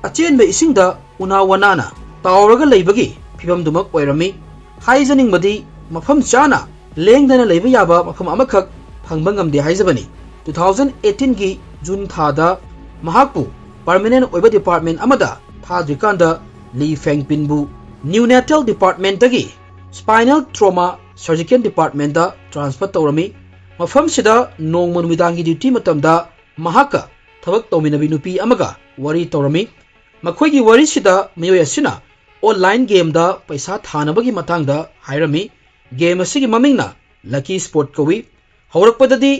ꯑꯆꯦꯟꯕ ꯏꯁꯤꯡꯗ ꯎꯅꯥ ꯋꯥꯅꯥꯅ ꯇꯥꯎꯔꯒ ꯂꯩꯕꯒꯤ ꯐꯤꯕꯝꯗꯨꯃꯛ ꯑꯣꯏꯔꯝꯃꯤ꯫ ꯍꯥꯏꯖꯅꯤꯡꯕꯗꯤ, ꯃꯐꯝ ꯆꯥꯅ ꯂꯦꯡꯗꯅ ꯂꯩꯕ ꯌꯥꯕ ꯃꯐꯝ ꯑꯃꯈꯛ ꯐꯪꯕ ꯉꯝꯗꯦ ꯍꯥꯏꯖꯕꯅꯤ꯫ Two thousand eighteen ꯒꯤ ꯖꯨꯟ ꯊꯥꯗ ꯃꯍꯥꯛꯄꯨ ꯄꯔꯃꯅꯦꯟ ꯑꯣꯏꯕ ꯗꯤꯄꯥꯔꯠꯃꯦꯟ ꯑꯃꯗ ꯊꯥꯗ꯭ꯔꯤꯀꯥꯟꯗ ꯂꯤ ꯐꯦꯡꯄꯤꯟꯕꯨ ꯅ꯭ꯌꯨꯅꯦꯇꯦꯜ ꯗꯤꯄꯥꯔꯠꯃꯦꯟꯇꯒꯤ ꯁ꯭ꯄꯥꯏꯅꯦꯜ ꯇ꯭ꯔꯣꯃꯥ ꯁꯔꯖꯤꯀꯦꯜ ꯗꯤꯄꯥꯔꯠꯃꯦꯟꯇ ꯇ꯭ꯔꯥꯟꯁꯐꯔ ꯇꯧꯔꯝꯃꯤ꯫ ꯃꯐꯝꯁꯤꯗ ꯅꯣꯡꯃ ꯅꯨꯃꯤꯗꯥꯡꯒꯤ ꯗ꯭ꯌꯨꯇꯤ ꯃꯇꯝꯗ ꯃꯍꯥꯛꯀ ꯊꯕꯛ ꯇꯧꯃꯤꯟꯅꯕꯤ ꯅꯨꯄꯤ ꯑꯃꯒ ꯋꯥꯔꯤ ꯇꯧꯔꯝꯃꯤ꯫ ꯃꯈꯣꯏꯒꯤ ꯋꯥꯔꯤꯁꯤꯗ ꯃꯤꯑꯣꯏ ꯑꯁꯤꯅ ꯑꯣꯟꯂꯥꯏꯟ ꯒꯦꯝꯗ ꯄꯩꯁꯥ ꯊꯥꯅꯕꯒꯤ ꯃꯇꯥꯡꯗ ꯍꯥꯏꯔꯝꯃꯤ꯫ ꯒꯦꯝ ꯑꯁꯤꯒꯤ ꯃꯃꯤꯡꯅ ꯂꯀꯤ ꯁ꯭ꯄꯣꯠ ꯀꯧꯏ꯫ ꯍꯧꯔꯛꯄꯗꯗꯤ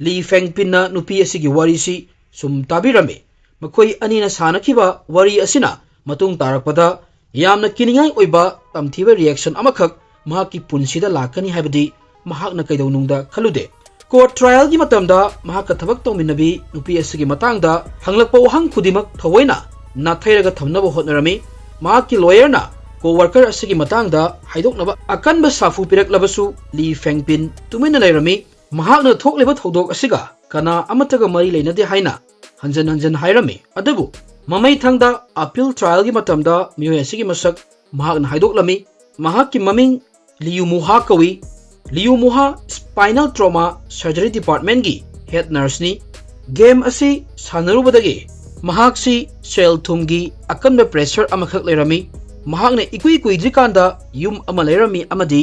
ꯂꯤ ꯐꯦꯡꯄꯤꯟꯅ ꯅꯨꯄꯤ ꯑꯁꯤꯒꯤ ꯋꯥꯔꯤꯁꯤ ꯁꯨꯝ ꯇꯥꯕꯤꯔꯝꯃꯤ꯫ ꯃꯈꯣꯏ ꯑꯅꯤꯅ ꯁꯥꯟꯅꯈꯤꯕ ꯋꯥꯔꯤ ꯑꯁꯤꯅ ꯃꯇꯨꯡ ꯇꯥꯔꯛꯄꯗ ꯌꯥꯝꯅ ꯀꯤꯅꯤꯡꯉꯥꯏ ꯑꯣꯏꯕ ꯇꯝꯊꯤꯕ ꯔꯤꯌꯦꯛꯁꯟ ꯑꯃꯈꯛ ꯃꯍꯥꯛꯀꯤ ꯄꯨꯟꯁꯤꯗ ꯂꯥꯛꯀꯅꯤ ꯍꯥꯏꯕꯗꯤ ꯃꯍꯥꯛꯅ ꯀꯩꯗꯧꯅꯨꯡꯗ ꯈꯜꯂꯨꯗꯦ꯫ ꯀꯣꯔꯠ ꯇ꯭ꯔꯥꯏꯌꯦꯜꯒꯤ ꯃꯇꯝꯗ ꯃꯍꯥꯛꯀ ꯊꯕꯛ ꯇꯧꯃꯤꯟꯅꯕꯤ ꯅꯨꯄꯤ ꯑꯁꯤꯒꯤ ꯃꯇꯥꯡꯗ ꯍꯪꯂꯛꯄ ꯋꯥꯍꯪ ꯈꯨꯗꯤꯡꯃꯛ ꯊꯑꯣꯏꯅ ꯅꯥꯊꯩꯔꯒ ꯊꯝꯅꯕ ꯍꯣꯠꯅꯔꯝꯃꯤ꯫ ꯃꯍꯥꯛꯀꯤ ꯂꯣꯌꯔꯅ ꯀꯣ ꯋꯥꯔꯀꯔ ꯑꯁꯤꯒꯤ ꯃꯇꯥꯡꯗ ꯍꯥꯏꯗꯣꯛꯅꯕ ꯑꯀꯟꯕ ꯁꯥꯐꯨ ꯄꯤꯔꯛꯂꯕꯁꯨ ꯂꯤ ꯐꯦꯡꯄꯤꯟ ꯇꯨꯃꯤꯟꯅ ꯂꯩꯔꯝꯃꯤ꯫ ꯃꯍꯥꯛꯅ ꯊꯣꯛꯂꯤꯕ ꯊꯧꯗꯣꯛ ꯑꯁꯤꯒ ꯀꯅꯥ ꯑꯃꯠꯇꯒ ꯃꯔꯤ ꯂꯩꯅꯗꯦ ꯍꯥꯏꯅ ꯍꯟꯖꯟ ꯍꯟꯖꯟ ꯍꯥꯏꯔꯝꯃꯤ꯫ ꯑꯗꯨꯕꯨ ꯃꯃꯩꯊꯪꯗ ꯑꯄꯤꯜ ꯇ꯭ꯔꯥꯏꯌꯦꯜꯒꯤ ꯃꯇꯝꯗ ꯃꯤꯑꯣꯏ ꯑꯁꯤꯒꯤ ꯃꯁꯛ ꯃꯍꯥꯛꯅ ꯍꯥꯏꯗꯣꯛꯂꯝꯃꯤ꯫ ꯃꯍꯥꯛꯀꯤ ꯃꯃꯤꯡ ꯂꯤꯌꯨ ꯃꯨꯍꯥ ꯀꯧꯏ꯫ ꯂꯤꯌꯨ ꯃꯨꯍꯥ ꯁ꯭ꯄꯥꯏꯅꯦꯜ ꯇ꯭ꯔꯣꯃꯥ ꯁꯔꯖꯔꯤ ꯗꯤꯄꯥꯔꯠꯃꯦꯟꯒꯤ ꯍꯦꯗ ꯅꯔꯁꯅꯤ꯫ ꯒꯦꯝ ꯑꯁꯤ ꯁꯥꯟꯅꯔꯨꯕꯗꯒꯤ ꯃꯍꯥꯛꯁꯤ ꯁꯦꯜ ꯊꯨꯝꯒꯤ ꯑꯀꯟꯕ ꯄ꯭ꯔꯦꯁꯔ ꯑꯃꯈꯛ ꯂꯩꯔꯝꯃꯤ꯫ ꯃꯍꯥꯛꯅ ꯏꯀꯨꯏ ꯀꯨꯏꯗ꯭ꯔꯤꯀꯥꯟꯗ ꯌꯨꯝ ꯑꯃ ꯂꯩꯔꯝꯃꯤ ꯑꯃꯗꯤ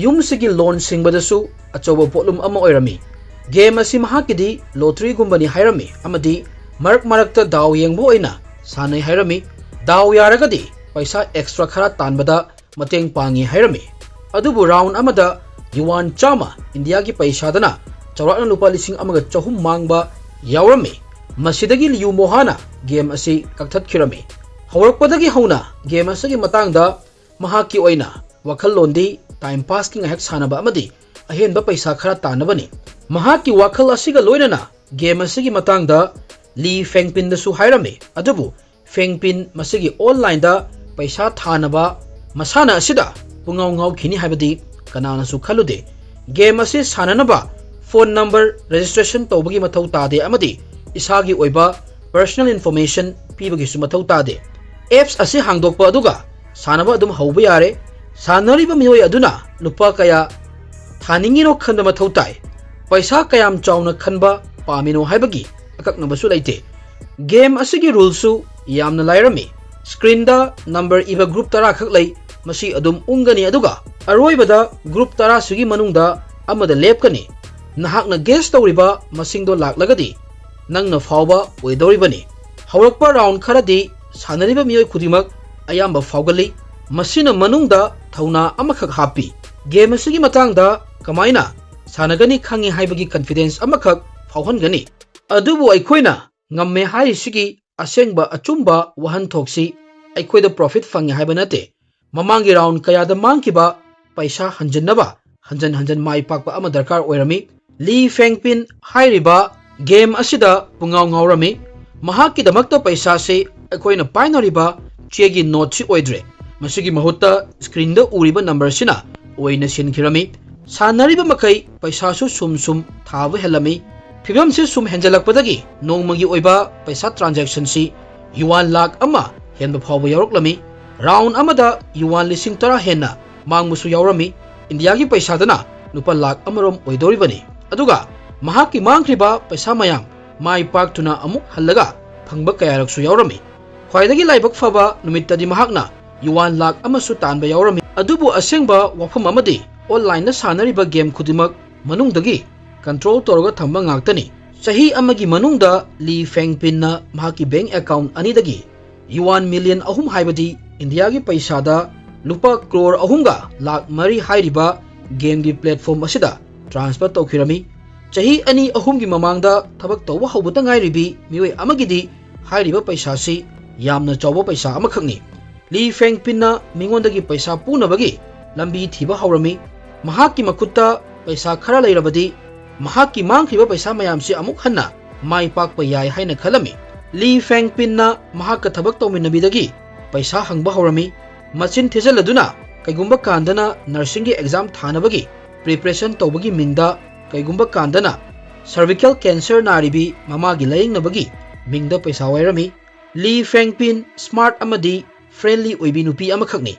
ꯌꯨꯝꯁꯤꯒꯤ ꯂꯣꯟ ꯁꯤꯡꯕꯗꯁꯨ ꯑꯆꯧꯕ ꯄꯣꯠꯂꯨꯝ ꯑꯃ ꯑꯣꯏꯔꯝꯃꯤ꯫ ꯒꯦꯝ ꯑꯁꯤ ꯃꯍꯥꯛꯀꯤꯗꯤ ꯂꯣꯇ꯭ꯔꯤꯒꯨꯝꯕꯅꯤ ꯍꯥꯏꯔꯝꯃꯤ ꯑꯃꯗꯤ ꯃꯔꯛ ꯃꯔꯛꯇ ꯗꯥꯎ ꯌꯦꯡꯕ ꯑꯣꯏꯅ ꯁꯥꯟꯅꯩ ꯍꯥꯏꯔꯝꯃꯤ꯫ ꯗꯥꯎ ꯌꯥꯔꯒꯗꯤ ꯄꯩꯁꯥ ꯑꯦꯛꯁꯇ꯭ꯔꯥ ꯈꯔ ꯇꯥꯟꯕꯗ ꯃꯇꯦꯡ ꯄꯥꯡꯉꯤ ꯍꯥꯏꯔꯝꯃꯤ꯫ ꯑꯗꯨꯕꯨ ꯔꯥꯎꯟ ꯑꯃꯗ ꯌꯨꯋꯥꯟ ꯆꯥꯝꯃ, ꯏꯟꯗꯤꯌꯥꯒꯤ ꯄꯩꯁꯥꯗꯅ ꯆꯥꯎꯔꯥꯛꯅ ꯂꯨꯄꯥ ꯂꯤꯁꯤꯡ ꯑꯃꯒ ꯆꯍꯨꯝ ꯃꯥꯡꯕ ꯌꯥꯎꯔꯝꯃꯤ꯫ ꯃꯁꯤꯗꯒꯤ ꯂꯤꯌꯨ ꯃꯣꯍꯥꯅ ꯒꯦꯝ ꯑꯁꯤ ꯀꯛꯊꯠꯈꯤꯔꯝꯃꯤ꯫ ꯍꯧꯔꯛꯄꯗꯒꯤ ꯍꯧꯅ ꯒꯦꯝ ꯑꯁꯤꯒꯤ ꯃꯇꯥꯡꯗ ꯃꯍꯥꯛꯀꯤ ꯑꯣꯏꯅ ꯋꯥꯈꯜꯂꯣꯟꯗꯤ ꯇꯥꯏꯝ ꯄꯥꯁꯀꯤ ꯉꯥꯏꯍꯥꯛ ꯁꯥꯟꯅꯕ ꯑꯃꯗꯤ ꯑꯍꯦꯟꯕ ꯄꯩꯁꯥ ꯈꯔ ꯇꯥꯟꯅꯕꯅꯤ꯫ ꯃꯍꯥꯛꯀꯤ ꯋꯥꯈꯜ ꯑꯁꯤꯒ ꯂꯣꯏꯅꯅ ꯒꯦꯝ ꯑꯁꯤꯒꯤ ꯃꯇꯥꯡꯗ ꯂꯤ ꯐꯦꯡꯄꯤꯟꯗꯁꯨ ꯍꯥꯏꯔꯝꯃꯤ꯫ ꯑꯗꯨꯕꯨ ꯐꯦꯡꯄꯤꯟ ꯃꯁꯤꯒꯤ ꯑꯣꯟꯂꯥꯏꯟꯗ ꯄꯩꯁꯥ ꯊꯥꯅꯕ ꯃꯁꯥꯟꯅ ꯑꯁꯤꯗ ꯄꯨꯡꯉꯥꯎ ꯉꯥꯎꯈꯤꯅꯤ ꯍꯥꯏꯕꯗꯤ ꯀꯅꯥꯅꯁꯨ ꯈꯜꯂꯨꯗꯦ꯫ ꯒꯦꯝ ꯑꯁꯤ ꯁꯥꯟꯅꯅꯕ ꯐꯣꯟ ꯅꯝꯕꯔ ꯔꯦꯖꯤꯁꯇ꯭ꯔꯦꯁꯟ ꯇꯧꯕꯒꯤ ꯃꯊꯧ ꯇꯥꯗꯦ ꯑꯃꯗꯤ ꯏꯁꯥꯒꯤ ꯑꯣꯏꯕ personal information ꯄꯤꯕꯒꯤꯁꯨ ꯃꯊꯧ ꯇꯥꯗꯦ꯫ ꯑꯦꯞꯁ ꯑꯁꯤ ꯍꯥꯡꯗꯣꯛꯄ ꯑꯗꯨꯒ ꯁꯥꯟꯅꯕ ꯑꯗꯨꯝ ꯍꯧꯕ ꯌꯥꯔꯦ꯫ ꯁꯥꯟꯅꯔꯤꯕ ꯃꯤꯑꯣꯏ ꯑꯗꯨꯅ ꯂꯨꯄꯥ ꯀꯌꯥ ꯊꯥꯅꯤꯡꯉꯤꯅꯣ ꯈꯟꯕ ꯃꯊꯧ ꯇꯥꯏ꯫ ꯄꯩꯁꯥ ꯀꯌꯥꯝ ꯆꯥꯎꯅ ꯈꯟꯕ ꯄꯥꯝꯃꯤꯅꯣ ꯍꯥꯏꯕꯒꯤ ꯑꯀꯛꯅꯕꯁꯨ ꯂꯩꯇꯦ꯫ ꯒꯦꯝ ꯑꯁꯤꯒꯤ ꯔꯨꯜꯁꯨ ꯌꯥꯝꯅ ꯂꯥꯏꯔꯝꯃꯤ꯫ ꯁ꯭ꯀ꯭ꯔꯤꯟꯗ ꯅꯝꯕꯔ ꯏꯕ ꯒ꯭ꯔꯨꯞ ꯇꯔꯥ ꯈꯛ ꯂꯩ꯫ ꯃꯁꯤ ꯑꯗꯨꯝ ꯎꯪꯒꯅꯤ, ꯑꯗꯨꯒ ꯑꯔꯣꯏꯕꯗ ꯒ꯭ꯔꯨꯞ ꯇꯔꯥꯁꯤꯒꯤ ꯃꯅꯨꯡꯗ ꯑꯃꯗ ꯂꯦꯞꯀꯅꯤ꯫ ꯅꯍꯥꯛꯅ ꯒꯦꯁ ꯇꯧꯔꯤꯕ ꯃꯁꯤꯡꯗꯣ ꯂꯥꯛꯂꯒꯗꯤ ꯅꯪꯅ ꯐꯥꯎꯕ ꯑꯣꯏꯗꯧꯔꯤꯕꯅꯤ꯫ ꯍꯧꯔꯛꯄ ꯔꯥꯎꯟ ꯈꯔꯗꯤ ꯁꯥꯟꯅꯔꯤꯕ ꯃꯤꯑꯣꯏ ꯈꯨꯗꯤꯡꯃꯛ ꯑꯌꯥꯝꯕ ꯐꯥꯎꯒꯜꯂꯤ꯫ ꯃꯁꯤꯅ ꯃꯅꯨꯡꯗ ꯊꯧꯅꯥ ꯑꯃꯈꯛ ꯍꯥꯞꯄꯤ꯫ ꯒꯦꯝ ꯑꯁꯤꯒꯤ ꯃꯇꯥꯡꯗ ꯀꯃꯥꯏꯅ ꯁꯥꯟꯅꯒꯅꯤ ꯈꯪꯉꯤ ꯍꯥꯏꯕꯒꯤ ꯀꯟꯐꯤꯗꯦꯟꯁ ꯑꯃꯈꯛ ꯐꯥꯎꯍꯟꯒꯅꯤ꯫ ꯑꯗꯨꯕꯨ ꯑꯩꯈꯣꯏꯅ ꯉꯝꯃꯦ ꯍꯥꯏꯔꯤꯁꯤꯒꯤ ꯑꯁꯦꯡꯕ ꯑꯆꯨꯝꯕ ꯋꯥꯍꯟꯊꯣꯛꯁꯤ ꯑꯩꯈꯣꯏꯗ ꯄ꯭ꯔꯣꯐꯤꯠ ꯐꯪꯉꯦ ꯍꯥꯏꯕ ꯅꯠꯇꯦ꯫ ꯃꯃꯥꯡꯒꯤ ꯔꯥꯎꯟ ꯀꯌꯥꯗ ꯃꯥꯡꯈꯤꯕ ꯄꯩꯁꯥ ꯍꯟꯖꯤꯟꯅꯕ ꯍꯟꯖꯟ ꯍꯟꯖꯟ ꯃꯥꯏ ꯄꯥꯛꯄ ꯑꯃ ꯗꯔꯀꯥꯔ ꯑꯣꯏꯔꯝꯃꯤ꯫ ꯂꯤ ꯐꯦꯡꯄꯤꯟ ꯍꯥꯏꯔꯤꯕ ꯒꯦꯝ ꯑꯁꯤꯗ ꯄꯨꯡꯉꯥꯎ ꯉꯥꯎꯔꯝꯃꯤ꯫ ꯃꯍꯥꯛꯀꯤꯗꯃꯛꯇ ꯄꯩꯁꯥꯁꯤ ꯑꯩꯈꯣꯏꯅ ꯄꯥꯏꯅꯔꯤꯕ ꯆꯦꯒꯤ ꯅꯣꯠꯁꯤ ꯑꯣꯏꯗ꯭ꯔꯦ꯫ ꯃꯁꯤꯒꯤ ꯃꯍꯨꯠꯇ ꯁ꯭ꯀ꯭ꯔꯤꯟꯗ ꯎꯔꯤꯕ ꯅꯝꯕꯔꯁꯤꯅ ꯑꯣꯏꯅ ꯁꯤꯟꯈꯤꯔꯝꯃꯤ꯫ ꯁꯥꯟꯅꯔꯤꯕ ꯃꯈꯩ ꯄꯩꯁꯥꯁꯨ ꯁꯨꯝ ꯁꯨꯝ ꯊꯥꯕ ꯍꯦꯜꯂꯝꯃꯤ꯫ ꯐꯤꯕꯝꯁꯤ ꯁꯨꯝ ꯍꯦꯟꯖꯜꯂꯛꯄꯗꯒꯤ ꯅꯣꯡꯃꯒꯤ ꯑꯣꯏꯕ ꯄꯩꯁꯥ ꯇ꯭ꯔꯥꯟꯖꯦꯛꯁꯟꯁꯤ ꯌꯨꯋꯥꯟ ꯂꯥꯈ ꯑꯃ ꯍꯦꯟꯕ ꯐꯥꯎꯕ ꯌꯥꯎꯔꯛꯂꯝꯃꯤ꯫ ꯔꯥꯎꯟ ꯑꯃꯗ ꯌꯨꯋꯥꯟ ꯂꯤꯁꯤꯡ ꯇꯔꯥ ꯍꯦꯟꯅ ꯃꯥꯡꯕꯁꯨ ꯌꯥꯎꯔꯝꯃꯤ꯫ ꯏꯟꯗꯤꯌꯥꯒꯤ ꯄꯩꯁꯥꯗꯅ ꯂꯨꯄꯥ ꯂꯥꯈ ꯑꯃꯔꯣꯝ ꯑꯣꯏꯗꯧꯔꯤꯕꯅꯤ꯫ ꯑꯗꯨꯒ ꯃꯍꯥꯛꯀꯤ ꯃꯥꯡꯈ꯭ꯔꯤꯕ ꯄꯩꯁꯥ ꯃꯌꯥꯝ ꯃꯥꯏ ꯄꯥꯛꯇꯨꯅ ꯑꯃꯨꯛ ꯍꯜꯂꯒ ꯐꯪꯕ ꯀꯌꯥꯔꯛꯁꯨ ꯌꯥꯎꯔꯝꯃꯤ꯫ ꯈ꯭ꯋꯥꯏꯗꯒꯤ ꯂꯥꯏꯕꯛ ꯐꯕ ꯅꯨꯃꯤꯠꯇꯗꯤ ꯃꯍꯥꯛꯅ ꯌꯨꯋꯥꯟ ꯂꯥꯈ ꯑꯃꯁꯨ ꯇꯥꯟꯕ ꯌꯥꯎꯔꯝꯃꯤ꯫ ꯑꯗꯨꯕꯨ ꯑꯁꯦꯡꯕ ꯋꯥꯐꯝ ꯑꯃꯗꯤ ꯑꯣꯟꯂꯥꯏꯟꯗ ꯁꯥꯟꯅꯔꯤꯕ ꯒꯦꯝ ꯈꯨꯗꯤꯡꯃꯛ ꯃꯅꯨꯡꯗꯒꯤ ꯀꯟꯇ꯭ꯔꯣꯜ ꯇꯧꯔꯒ ꯊꯝꯕ ꯉꯥꯛꯇꯅꯤ꯫ ꯆꯍꯤ ꯑꯃꯒꯤ ꯃꯅꯨꯡꯗ ꯂꯤ ꯐꯦꯡꯄꯤꯟꯅ ꯃꯍꯥꯛꯀꯤ ꯕꯦꯡꯛ ꯑꯦꯀꯥꯎꯟꯠ ꯑꯅꯤꯗꯒꯤ ꯌꯨꯋꯥꯟ ꯃꯤꯂꯤꯌꯟ ꯑꯍꯨꯝ, ꯍꯥꯏꯕꯗꯤ ꯏꯟꯗꯤꯌꯥꯒꯤ ꯄꯩꯁꯥꯗ ꯂꯨꯄꯥ ꯀ꯭ꯔꯣꯔ ꯑꯍꯨꯝꯒ ꯂꯥꯈ ꯃꯔꯤ ꯍꯥꯏꯔꯤꯕ ꯒꯦꯝꯒꯤ ꯄ꯭ꯂꯦꯠꯐꯣꯝ ꯑꯁꯤꯗ ꯇ꯭ꯔꯥꯟꯁꯐꯔ ꯇꯧꯈꯤꯔꯝꯃꯤ꯫ ꯆꯍꯤ ꯑꯅꯤ ꯑꯍꯨꯝꯒꯤ ꯃꯃꯥꯡꯗ ꯊꯕꯛ ꯇꯧꯕ ꯍꯧꯕꯇ ꯉꯥꯏꯔꯤꯕꯤ ꯃꯤꯑꯣꯏ ꯑꯃꯒꯤꯗꯤ ꯍꯥꯏꯔꯤꯕ ꯄꯩꯁꯥꯁꯤ ꯌꯥꯝꯅ ꯆꯥꯎꯕ ꯄꯩꯁꯥ ꯑꯃꯈꯛꯅꯤ꯫ ꯂꯤ ꯐꯦꯡꯄꯤꯟꯅ ꯃꯤꯉꯣꯟꯗꯒꯤ ꯄꯩꯁꯥ ꯄꯨꯅꯕꯒꯤ ꯂꯝꯕꯤ ꯊꯤꯕ ꯍꯧꯔꯝꯃꯤ꯫ ꯃꯍꯥꯛꯀꯤ ꯃꯈꯨꯠꯇ ꯄꯩꯁꯥ ꯈꯔ ꯂꯩꯔꯕꯗꯤ ꯃꯍꯥꯛꯀꯤ ꯃꯥꯡꯈꯤꯕ ꯄꯩꯁꯥ ꯃꯌꯥꯝꯁꯤ ꯑꯃꯨꯛ ꯍꯟꯅ ꯃꯥꯏ ꯄꯥꯛꯄ ꯌꯥꯏ ꯍꯥꯏꯅ ꯈꯜꯂꯝꯃꯤ꯫ ꯂꯤ ꯐꯦꯡꯄꯤꯟꯅ ꯃꯍꯥꯛꯀ ꯊꯕꯛ ꯇꯧꯃꯤꯟꯅꯕꯤꯗꯒꯤ ꯄꯩꯁꯥ ꯍꯪꯕ ꯍꯧꯔꯝꯃꯤ꯫ ꯃꯆꯤꯟ ꯊꯤꯖꯤꯜꯂꯗꯨꯅ ꯀꯩꯒꯨꯝꯕ ꯀꯥꯟꯗꯅ ꯅꯔꯁꯤꯡꯒꯤ ꯑꯦꯛꯖꯥꯝ ꯊꯥꯅꯕꯒꯤ ꯄ꯭ꯔꯤꯄꯔꯦꯁꯟ ꯇꯧꯕꯒꯤ ꯃꯤꯡꯗ, ꯀꯩꯒꯨꯝꯕ ꯀꯥꯟꯗꯅ ꯁꯔꯚꯤꯀꯦꯜ ꯀꯦꯟꯁꯔ ꯅꯥꯔꯤꯕꯤ ꯃꯃꯥꯒꯤ ꯂꯥꯌꯦꯡꯅꯕꯒꯤ ꯃꯤꯡꯗ ꯄꯩꯁꯥ ꯋꯥꯏꯔꯝꯃꯤ꯫ ꯂꯤ ꯐꯦꯡꯄꯤꯟ smart ꯑꯃꯗꯤ friendly ꯑꯣꯏꯕꯤ ꯅꯨꯄꯤ ꯑꯃꯈꯛꯅꯤ꯫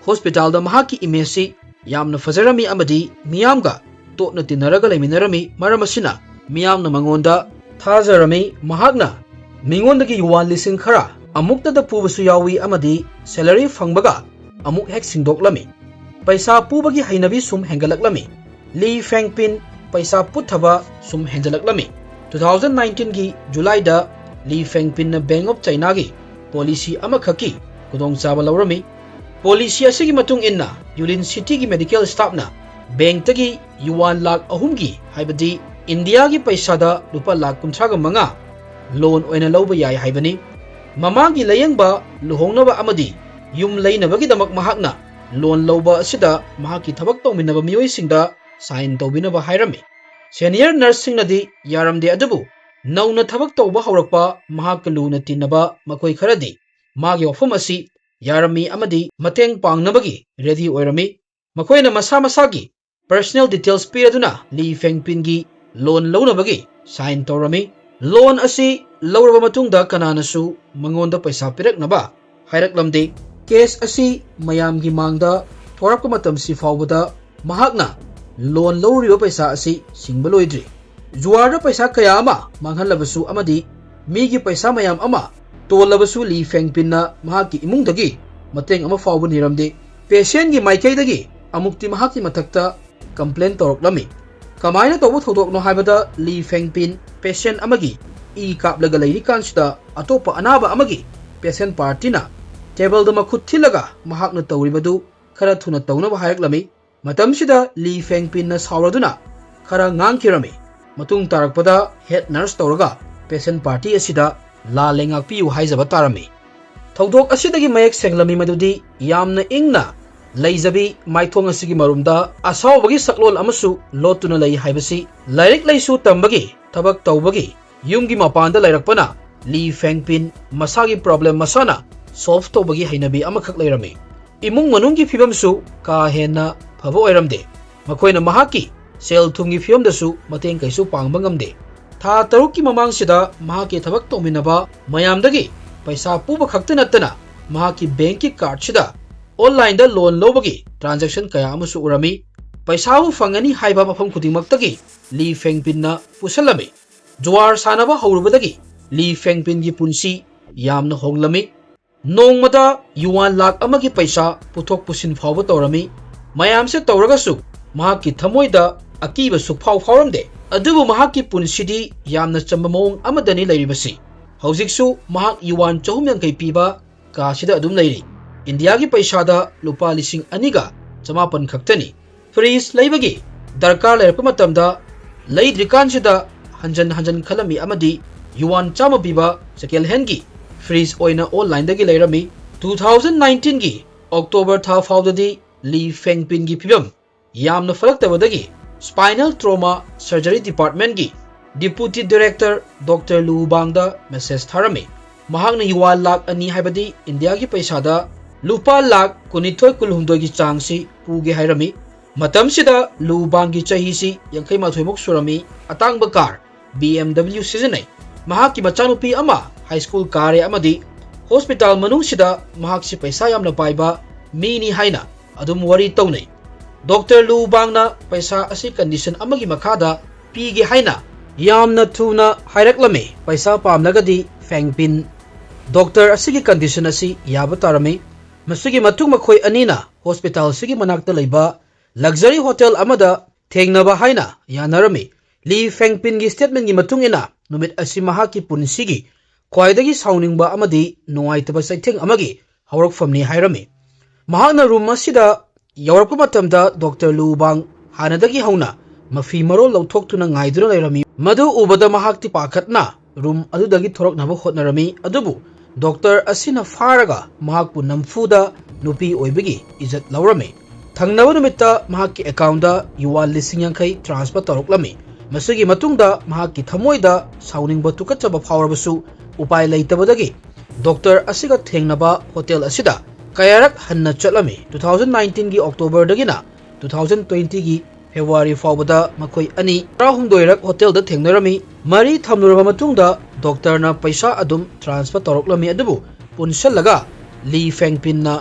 Hospitalꯗ ꯃꯍꯥꯛꯀꯤ imageꯁꯤ ꯌꯥꯝꯅ ꯐꯖꯔꯝꯃꯤ ꯑꯃꯗꯤ ꯃꯤꯌꯥꯝꯒ ꯇꯣꯠꯅ ꯇꯤꯟꯅꯔꯒ ꯂꯩꯃꯤꯟꯅꯔꯝꯃꯤ꯫ ꯃꯔꯝ ꯑꯁꯤꯅ ꯃꯤꯌꯥꯝꯅ ꯃꯉꯣꯟꯗ ꯊꯥꯖꯔꯝꯃꯤ꯫ ꯃꯍꯥꯛꯅ ꯃꯤꯉꯣꯟꯗꯒꯤ ꯌꯨꯋꯥꯟ ꯂꯤꯁꯤꯡ ꯈꯔ ꯑꯃꯨꯛꯇꯗ ꯄꯨꯕꯁꯨ ꯌꯥꯎꯏ ꯑꯃꯗꯤ salary ꯐꯪꯕꯒ ꯑꯃꯨꯛ ꯍꯦꯛ ꯁꯤꯡꯗꯣꯛꯂꯝꯃꯤ꯫ ꯄꯩꯁꯥ ꯄꯨꯕꯒꯤ ꯍꯩꯅꯕꯤ ꯁꯨꯝ ꯍꯦꯟꯒꯠꯂꯛꯂꯝꯃꯤ꯫ ꯂꯤ ꯐꯦꯡꯄꯤꯟ ꯄꯩꯁꯥ ꯄꯨꯊꯕ ꯁꯨꯝ ꯍꯦꯟꯖꯜꯂꯛꯂꯝꯃꯤ꯫ Two thousand nineteenꯒꯤ Julyꯗ ꯂꯤ ꯐꯦꯡꯄꯤꯟꯅ Bank of Chinaꯒꯤ policy ꯑꯃꯈꯛꯀꯤ ꯈꯨꯗꯣꯡꯆꯥꯕ ꯂꯧꯔꯝꯃꯤ꯫ Policy ꯑꯁꯤꯒꯤ ꯃꯇꯨꯡ ꯏꯟꯅ ꯌꯨꯂꯤꯟ cityꯒꯤ medical staffꯅ bankꯇꯒꯤ ꯌꯨꯋꯥꯟ ꯂꯥꯈ ꯑꯍꯨꯝꯒꯤ, ꯍꯥꯏꯕꯗꯤ ꯏꯟꯗꯤꯌꯥꯒꯤ ꯄꯩꯁꯥꯗ ꯂꯨꯄꯥ ꯂꯥꯈ ꯀꯨꯟꯊ꯭ꯔꯥꯒ ꯃꯉꯥ loan ꯑꯣꯏꯅ ꯂꯧꯕ ꯌꯥꯏ ꯍꯥꯏꯕꯅꯤ꯫ ꯃꯃꯥꯒꯤ ꯂꯥꯌꯦꯡꯕ, ꯂꯨꯍꯣꯡꯅꯕ ꯑꯃꯗꯤ ꯌꯨꯝ ꯂꯩꯅꯕꯒꯤꯗꯃꯛ ꯃꯍꯥꯛꯅ loan ꯂꯧꯕ ꯑꯁꯤꯗ ꯃꯍꯥꯛꯀꯤ ꯊꯕꯛ ꯇꯧꯃꯤꯟꯅꯕ ꯃꯤꯑꯣꯏꯁꯤꯡꯗ sign ꯇꯧꯕꯤꯅꯕ ꯍꯥꯏꯔꯝꯃꯤ꯫ Senior nurseꯁꯤꯡꯅꯗꯤ ꯌꯥꯔꯝꯗꯦ, ꯑꯗꯨꯕꯨ ꯅꯧꯅ ꯊꯕꯛ ꯇꯧꯕ ꯍꯧꯔꯛꯄ ꯃꯍꯥꯛꯀ ꯂꯨꯅ ꯇꯤꯟꯅꯕ ꯃꯈꯣꯏ ꯈꯔꯗꯤ ꯃꯥꯒꯤ ꯋꯥꯐꯝ ꯑꯁꯤ ꯌꯥꯔꯝꯃꯤ ꯑꯃꯗꯤ ꯃꯇꯦꯡ ꯄꯥꯡꯅꯕꯒꯤ ready ꯑꯣꯏꯔꯝꯃꯤ꯫ ꯃꯈꯣꯏꯅ ꯃꯁꯥ ꯃꯁꯥꯒꯤ personal details ꯄꯤꯔꯗꯨꯅ ꯂꯤ ꯐꯦꯡꯄꯤꯟꯒꯤ loan ꯂꯧꯅꯕꯒꯤ sign ꯇꯧꯔꯝꯃꯤ꯫ Loan ꯑꯁꯤ ꯂꯧꯔꯕ ꯃꯇꯨꯡꯗ ꯀꯅꯥꯅꯁꯨ ꯃꯉꯣꯟꯗ ꯄꯩꯁꯥ ꯄꯤꯔꯛꯅꯕ ꯍꯥꯏꯔꯛꯂꯝꯗꯦ꯫ Case ꯑꯁꯤ ꯃꯌꯥꯝꯒꯤ ꯃꯥꯡꯗ ꯊꯣꯔꯛꯄ ꯃꯇꯝꯁꯤ ꯐꯥꯎꯕꯗ ꯃꯍꯥꯛꯅ loan ꯂꯧꯔꯤꯕ ꯄꯩꯁꯥ ꯑꯁꯤ ꯁꯤꯡꯕ ꯂꯣꯏꯗ꯭ꯔꯤ꯫ ꯖꯨꯋꯥꯔꯗ ꯄꯩꯁꯥ ꯀꯌꯥ ꯑꯃ ꯃꯥꯡꯍꯜꯂꯕꯁꯨ ꯑꯃꯗꯤ ꯃꯤꯒꯤ ꯄꯩꯁꯥ ꯃꯌꯥꯝ ꯑꯃ ꯇꯣꯜꯂꯕꯁꯨ ꯂꯤ ꯐꯦꯡꯄꯤꯟꯅ ꯃꯍꯥꯛꯀꯤ ꯏꯃꯨꯡꯗꯒꯤ ꯃꯇꯦꯡ ꯑꯃ ꯐꯥꯎꯕ ꯅꯤꯔꯝꯗꯦ꯫ Patientꯒꯤ ꯃꯥꯏꯀꯩꯗꯒꯤ ꯑꯃꯨꯛꯇꯤ ꯃꯍꯥꯛꯀꯤ ꯃꯊꯛꯇ complain ꯇꯧꯔꯛꯂꯝꯃꯤ꯫ ꯀꯃꯥꯏꯅ ꯇꯧꯕ ꯊꯧꯗꯣꯛꯅꯣ ꯍꯥꯏꯕꯗ ꯂꯤ ꯐꯦꯡꯄꯤꯟ patient ꯑꯃꯒꯤ ꯏ ꯀꯥꯞꯂꯒ ꯂꯩꯔꯤꯀꯥꯟꯁꯤꯗ ꯑꯇꯣꯞꯄ ꯑꯅꯥꯕ ꯑꯃꯒꯤ patient partyꯅ tableꯗ ꯃꯈꯨꯠ ꯊꯤꯜꯂꯒ ꯃꯍꯥꯛꯅ ꯇꯧꯔꯤꯕꯗꯨ ꯈꯔ ꯊꯨꯅ ꯇꯧꯅꯕ ꯍꯥꯏꯔꯛꯂꯝꯃꯤ꯫ ꯃꯇꯝꯁꯤꯗ ꯂꯤ ꯐꯦꯡꯄꯤꯟꯅ ꯁꯥꯎꯔꯗꯨꯅ ꯈꯔ ꯉꯥꯡꯈꯤꯔꯝꯃꯤ꯫ ꯃꯇꯨꯡ ꯇꯥꯔꯛꯄꯗ head nurse ꯇꯧꯔꯒ patient party ꯑꯁꯤꯗ ꯂꯥꯜꯂꯦ ꯉꯥꯛꯄꯤꯌꯨ ꯍꯥꯏꯖꯕ ꯇꯥꯔꯝꯃꯤ꯫ ꯊꯧꯗꯣꯛ ꯑꯁꯤꯗꯒꯤ ꯃꯌꯦꯛ ꯁꯦꯡꯂꯝꯃꯤ ꯃꯗꯨꯗꯤ ꯌꯥꯝꯅ ꯏꯪꯅ ꯂꯩꯖꯕꯤ ꯃꯥꯏꯊꯣꯡ ꯑꯁꯤꯒꯤ ꯃꯔꯨꯝꯗ ꯑꯁꯥꯎꯕꯒꯤ ꯁꯛꯂꯣꯟ ꯑꯃꯁꯨ ꯂꯣꯠꯇꯨꯅ ꯂꯩ ꯍꯥꯏꯕꯁꯤ ꯂꯥꯏꯔꯤꯛ ꯂꯥꯏꯁꯨ ꯇꯝꯕꯒꯤ, ꯊꯕꯛ ꯇꯧꯕꯒꯤ, ꯌꯨꯝꯒꯤ ꯃꯄꯥꯟꯗ ꯂꯩꯔꯛꯄꯅ ꯂꯤ ꯐꯦꯡꯄꯤꯟ ꯃꯁꯥꯒꯤ problem ꯃꯁꯥꯅ solve ꯇꯧꯕꯒꯤ ꯍꯩꯅꯕꯤ ꯑꯃꯈꯛ ꯂꯩꯔꯝꯃꯤ꯫ ꯏꯃꯨꯡ ꯃꯅꯨꯡꯒꯤ ꯐꯤꯕꯝꯁꯨ ꯀꯥ ꯍꯦꯟꯅ ꯐꯕ ꯑꯣꯏꯔꯝꯗꯦ꯫ ꯃꯈꯣꯏꯅ ꯃꯍꯥꯛꯀꯤ ꯁꯦꯜ ꯊꯨꯝꯒꯤ ꯐꯤꯕꯝꯗꯁꯨ ꯃꯇꯦꯡ ꯀꯩꯁꯨ ꯄꯥꯡꯕ ꯉꯝꯗꯦ꯫ ꯊꯥ ꯇꯔꯨꯛꯀꯤ ꯃꯃꯥꯡꯁꯤꯗ ꯃꯍꯥꯛꯀꯤ ꯊꯕꯛ ꯇꯧꯃꯤꯟꯅꯕ ꯃꯌꯥꯝꯗꯒꯤ ꯄꯩꯁꯥ ꯄꯨꯕ ꯈꯛꯇ ꯅꯠꯇꯅ ꯃꯍꯥꯛꯀꯤ ꯕꯦꯡꯛꯀꯤ ꯀꯥꯔꯗꯁꯤꯗ ꯑꯣꯟꯂꯥꯏꯟꯗ ꯂꯣꯟ ꯂꯧꯕꯒꯤ ꯇ꯭ꯔꯥꯟꯖꯦꯛꯁꯟ ꯀꯌꯥ ꯑꯃꯁꯨ ꯎꯔꯝꯃꯤ꯫ ꯄꯩꯁꯥꯕꯨ ꯐꯪꯒꯅꯤ ꯍꯥꯏꯕ ꯃꯐꯝ ꯈꯨꯗꯤꯡꯃꯛꯇꯒꯤ ꯂꯤ ꯐꯦꯡꯄꯤꯟꯅ ꯄꯨꯁꯜꯂꯝꯃꯤ꯫ ꯖꯨꯋꯥꯔ ꯁꯥꯟꯅꯕ ꯍꯧꯔꯨꯕꯗꯒꯤ ꯂꯤ ꯐꯦꯡꯄꯤꯟꯒꯤ ꯄꯨꯟꯁꯤ ꯌꯥꯝꯅ ꯍꯣꯡꯂꯝꯃꯤ꯫ ꯅꯣꯡꯃꯗ ꯌꯨꯋꯥꯟ ꯂꯥꯈ ꯑꯃꯒꯤ ꯄꯩꯁꯥ ꯄꯨꯊꯣꯛ ꯄꯨꯁꯤꯟ ꯐꯥꯎꯕ ꯇꯧꯔꯝꯃꯤ꯫ ꯃꯌꯥꯝꯁꯦ ꯇꯧꯔꯒꯁꯨ ꯃꯍꯥꯛꯀꯤ ꯊꯃꯣꯏꯗ ꯑꯀꯤꯕ ꯁꯨꯛꯐꯥꯎ ꯐꯥꯎꯔꯝꯗꯦ꯫ ꯑꯗꯨꯕꯨ ꯃꯍꯥꯛꯀꯤ ꯄꯨꯟꯁꯤꯗꯤ ꯌꯥꯝꯅ ꯆꯝꯕ ꯃꯑꯣꯡ ꯑꯃꯗꯅꯤ ꯂꯩꯔꯤꯕꯁꯤ꯫ ꯍꯧꯖꯤꯛꯁꯨ ꯃꯍꯥꯛ ꯌꯨꯋꯥꯟ ꯆꯍꯨꯝ ꯌꯥꯡꯈꯩ ꯄꯤꯕ ꯀꯥꯁꯤꯗ ꯑꯗꯨꯝ ꯂꯩꯔꯤ꯫ ꯏꯟꯗꯤꯌꯥꯒꯤ ꯄꯩꯁꯥꯗ ꯂꯨꯄꯥ ꯂꯤꯁꯤꯡ ꯑꯅꯤꯒ ꯆꯃꯥꯄꯟ ꯈꯛꯇꯅꯤ꯫ ꯐ꯭ꯔꯤꯖ ꯂꯩꯕꯒꯤ ꯗꯔꯀꯥꯔ ꯂꯩꯔꯛꯄ ꯃꯇꯝꯗ ꯂꯩꯗ꯭ꯔꯤꯀꯥꯟꯁꯤꯗ ꯍꯟꯖꯟ ꯍꯟꯖꯟ ꯈꯜꯂꯝꯃꯤ ꯑꯃꯗꯤ ꯌꯨꯋꯥꯟ ꯆꯥꯝꯃ ꯄꯤꯕ ꯁꯦꯀꯦꯟ ꯍꯦꯟꯒꯤ ꯐ꯭ꯔꯤꯖ ꯑꯣꯏꯅ ꯑꯣꯟꯂꯥꯏꯟꯗꯒꯤ ꯂꯩꯔꯝꯃꯤ꯫ ꯇꯨ ꯊꯥꯎꯖꯟ ꯅꯥꯏꯟꯇꯤꯟꯒꯤ ꯑꯣꯛꯇꯣꯕꯔ ꯊꯥ ꯐꯥꯎꯗꯗꯤ ꯂꯤ ꯐꯦꯡꯄꯤꯟꯒꯤ ꯐꯤꯕꯝ ꯌꯥꯝꯅ ꯐꯔꯛꯇꯕꯗꯒꯤ ꯁ꯭ꯄꯥꯏꯅꯦꯜ ꯇ꯭ꯔꯣꯃꯥ ꯁꯔꯖꯔꯤ ꯗꯤꯄꯥꯔꯠꯃꯦꯟꯒꯤ ꯗꯤꯄꯨꯇꯤ ꯗꯤꯔꯦꯛꯇꯔ ꯗꯣꯛꯇꯔ ꯂꯨ ꯕꯥꯡꯗ ꯃꯦꯁꯦꯖ ꯊꯥꯔꯝꯃꯤ꯫ ꯃꯍꯥꯛꯅ ꯌꯨꯋꯥꯟ ꯂꯥꯈ ꯑꯅꯤ ꯍꯥꯏꯕꯗꯤ ꯏꯟꯗꯤꯌꯥꯒꯤ ꯄꯩꯁꯥꯗ ꯂꯨꯄꯥ ꯂꯥꯈ ꯀꯨꯟꯅꯤꯊꯣꯏ ꯀꯨꯟꯍꯨꯝꯗꯣꯏꯒꯤ ꯆꯥꯡꯁꯤ ꯄꯨꯒꯦ ꯍꯥꯏꯔꯝꯃꯤ꯫ ꯃꯇꯝꯁꯤꯗ ꯂꯨ ꯕꯥꯡꯒꯤ ꯆꯍꯤꯁꯤ ꯌꯥꯡꯈꯩ ꯃꯥꯊꯣꯏꯃꯨꯛ ꯁꯨꯔꯝꯃꯤ꯫ ꯑꯇꯥꯡꯕ ꯀꯥꯔ, ꯕꯤ ꯑꯦꯝ ꯗꯕ꯭ꯂꯤꯎ ꯁꯤꯖꯤꯟꯅꯩ꯫ ꯃꯍꯥꯛꯀꯤ ꯃꯆꯥꯅꯨꯄꯤ ꯑꯃ ꯍꯥꯏ ꯁ꯭ꯀꯨꯜ ꯀꯥꯔꯦ ꯑꯃꯗꯤ ꯍꯣꯁꯄꯤꯇꯥꯜ ꯃꯅꯨꯡꯁꯤꯗ ꯃꯍꯥꯛꯁꯤ ꯄꯩꯁꯥ ꯌꯥꯝꯅ ꯄꯥꯏꯕ ꯃꯤꯅꯤ ꯍꯥꯏꯅ ꯑꯗꯨꯝ ꯋꯥꯔꯤ ꯇꯧꯅꯩ꯫ ꯗꯣꯛꯇꯔ ꯂꯨ ꯕꯥꯡꯅ ꯄꯩꯁꯥ ꯑꯁꯤ ꯀꯟꯗꯤꯁꯟ ꯑꯃꯒꯤ ꯃꯈꯥꯗ ꯄꯤꯒꯦ ꯍꯥꯏꯅ ꯌꯥꯝꯅ ꯊꯨꯅ ꯍꯥꯏꯔꯛꯂꯝꯃꯤ꯫ ꯄꯩꯁꯥ ꯄꯥꯝꯂꯒꯗꯤ ꯐꯦꯡꯄꯤꯟ ꯗꯣꯛꯇꯔ ꯑꯁꯤꯒꯤ ꯀꯟꯗꯤꯁꯟ ꯑꯁꯤ ꯌꯥꯕ ꯇꯥꯔꯝꯃꯤ꯫ ꯃꯁꯤꯒꯤ ꯃꯇꯨꯡ ꯃꯈꯣꯏ ꯑꯅꯤꯅ ꯍꯣꯁꯄꯤꯇꯥꯜ ꯑꯁꯤꯒꯤ ꯃꯅꯥꯛꯇ ꯂꯩꯕ ꯂꯛꯖꯔꯤ ꯍꯣꯇꯦꯜ ꯑꯃꯗ ꯊꯦꯡꯅꯕ ꯍꯥꯏꯅ ꯌꯥꯅꯔꯝꯃꯤ꯫ ꯂꯤ ꯐꯦꯡꯄꯤꯟꯒꯤ ꯁ꯭ꯇꯦꯠꯃꯦꯟꯒꯤ ꯃꯇꯨꯡ ꯏꯟꯅ ꯅꯨꯃꯤꯠ ꯑꯁꯤ ꯃꯍꯥꯛꯀꯤ ꯄꯨꯟꯁꯤꯒꯤ ꯈ꯭ꯋꯥꯏꯗꯒꯤ ꯁꯥꯎꯅꯤꯡꯕ ꯑꯃꯗꯤ ꯅꯨꯡꯉꯥꯏꯇꯕ ꯆꯩꯊꯦꯡ ꯑꯃꯒꯤ ꯍꯧꯔꯛꯐꯝꯅꯤ ꯍꯥꯏꯔꯝꯃꯤ꯫ ꯃꯍꯥꯛꯅ ꯔꯨꯝ ꯑꯁꯤꯗ ꯌꯧꯔꯛꯄ ꯃꯇꯝꯗ ꯗꯣꯛꯇꯔ ꯂꯨ ꯕꯥꯡ ꯍꯥꯟꯅꯗꯒꯤ ꯍꯧꯅ ꯃꯐꯤ ꯃꯔꯣꯜ ꯂꯧꯊꯣꯛꯇꯨꯅ ꯉꯥꯏꯗꯨꯅ ꯂꯩꯔꯝꯃꯤ꯫ ꯃꯗꯨ ꯎꯕꯗ ꯃꯍꯥꯛꯇꯤ ꯄꯥꯈꯠꯅ ꯔꯨꯝ ꯑꯗꯨꯗꯒꯤ ꯊꯣꯔꯛꯅꯕ ꯍꯣꯠꯅꯔꯝꯃꯤ, ꯑꯗꯨꯕꯨ ꯗꯣꯛꯇꯔ ꯑꯁꯤꯅ ꯐꯥꯔꯒ ꯃꯍꯥꯛꯄꯨ ꯅꯝꯐꯨꯗ ꯅꯨꯄꯤ ꯑꯣꯏꯕꯒꯤ ꯏꯖꯠ ꯂꯧꯔꯝꯃꯤ꯫ ꯊꯪꯅꯕ ꯅꯨꯃꯤꯠꯇ ꯃꯍꯥꯛꯀꯤ ꯑꯦꯀꯥꯎꯟꯗ ꯌꯨꯋꯥꯟ ꯂꯤꯁꯤꯡ ꯌꯥꯡꯈꯩ ꯇ꯭ꯔꯥꯟꯁꯐꯔ ꯇꯧꯔꯛꯂꯝꯃꯤ꯫ ꯃꯁꯤꯒꯤ ꯃꯇꯨꯡꯗ ꯃꯍꯥꯛꯀꯤ ꯊꯃꯣꯏꯗ ꯁꯥꯎꯅꯤꯡꯕ ꯇꯨꯀꯠꯆꯕ ꯐꯥꯎꯔꯕꯁꯨ ꯎꯄꯥꯏ ꯂꯩꯇꯕꯗꯒꯤ ꯗꯣꯛꯇꯔ ꯑꯁꯤꯒ ꯊꯦꯡꯅꯕ ꯍꯣꯇꯦꯜ ꯑꯁꯤꯗ ꯀꯌꯥꯔꯛ ꯍꯟꯅ ꯆꯠꯂꯝꯃꯤ꯫ ꯇꯨ ꯊꯥꯎꯖꯟ ꯅꯥꯏꯟꯇꯤꯟꯒꯤ ꯑꯣꯛꯇꯣꯕꯔꯗꯒꯤꯅ ꯇꯨ ꯊꯥꯎꯖꯟ ꯇ꯭ꯋꯦꯟꯇꯤꯒꯤ ꯐꯦꯕ꯭ꯔꯨꯋꯥꯔꯤ ꯐꯥꯎꯕꯗ ꯃꯈꯣꯏ ꯑꯅꯤ ꯇꯔꯥꯍꯨꯝꯗꯣꯏꯔꯛ ꯍꯣꯇꯦꯜꯗ ꯊꯦꯡꯅꯔꯝꯃꯤ꯫ ꯃꯔꯤ ꯊꯝꯂꯨꯔꯕ ꯃꯇꯨꯡꯗ ꯗꯣꯛꯇꯔꯅ ꯄꯩꯁꯥ ꯑꯗꯨꯝ ꯇ꯭ꯔꯥꯟꯁꯐꯔ ꯇꯧꯔꯛꯂꯝꯃꯤ, ꯑꯗꯨꯕꯨ ꯄꯨꯟꯁꯜꯂꯒ ꯂꯤ ꯐꯦꯡꯄꯤꯟꯅ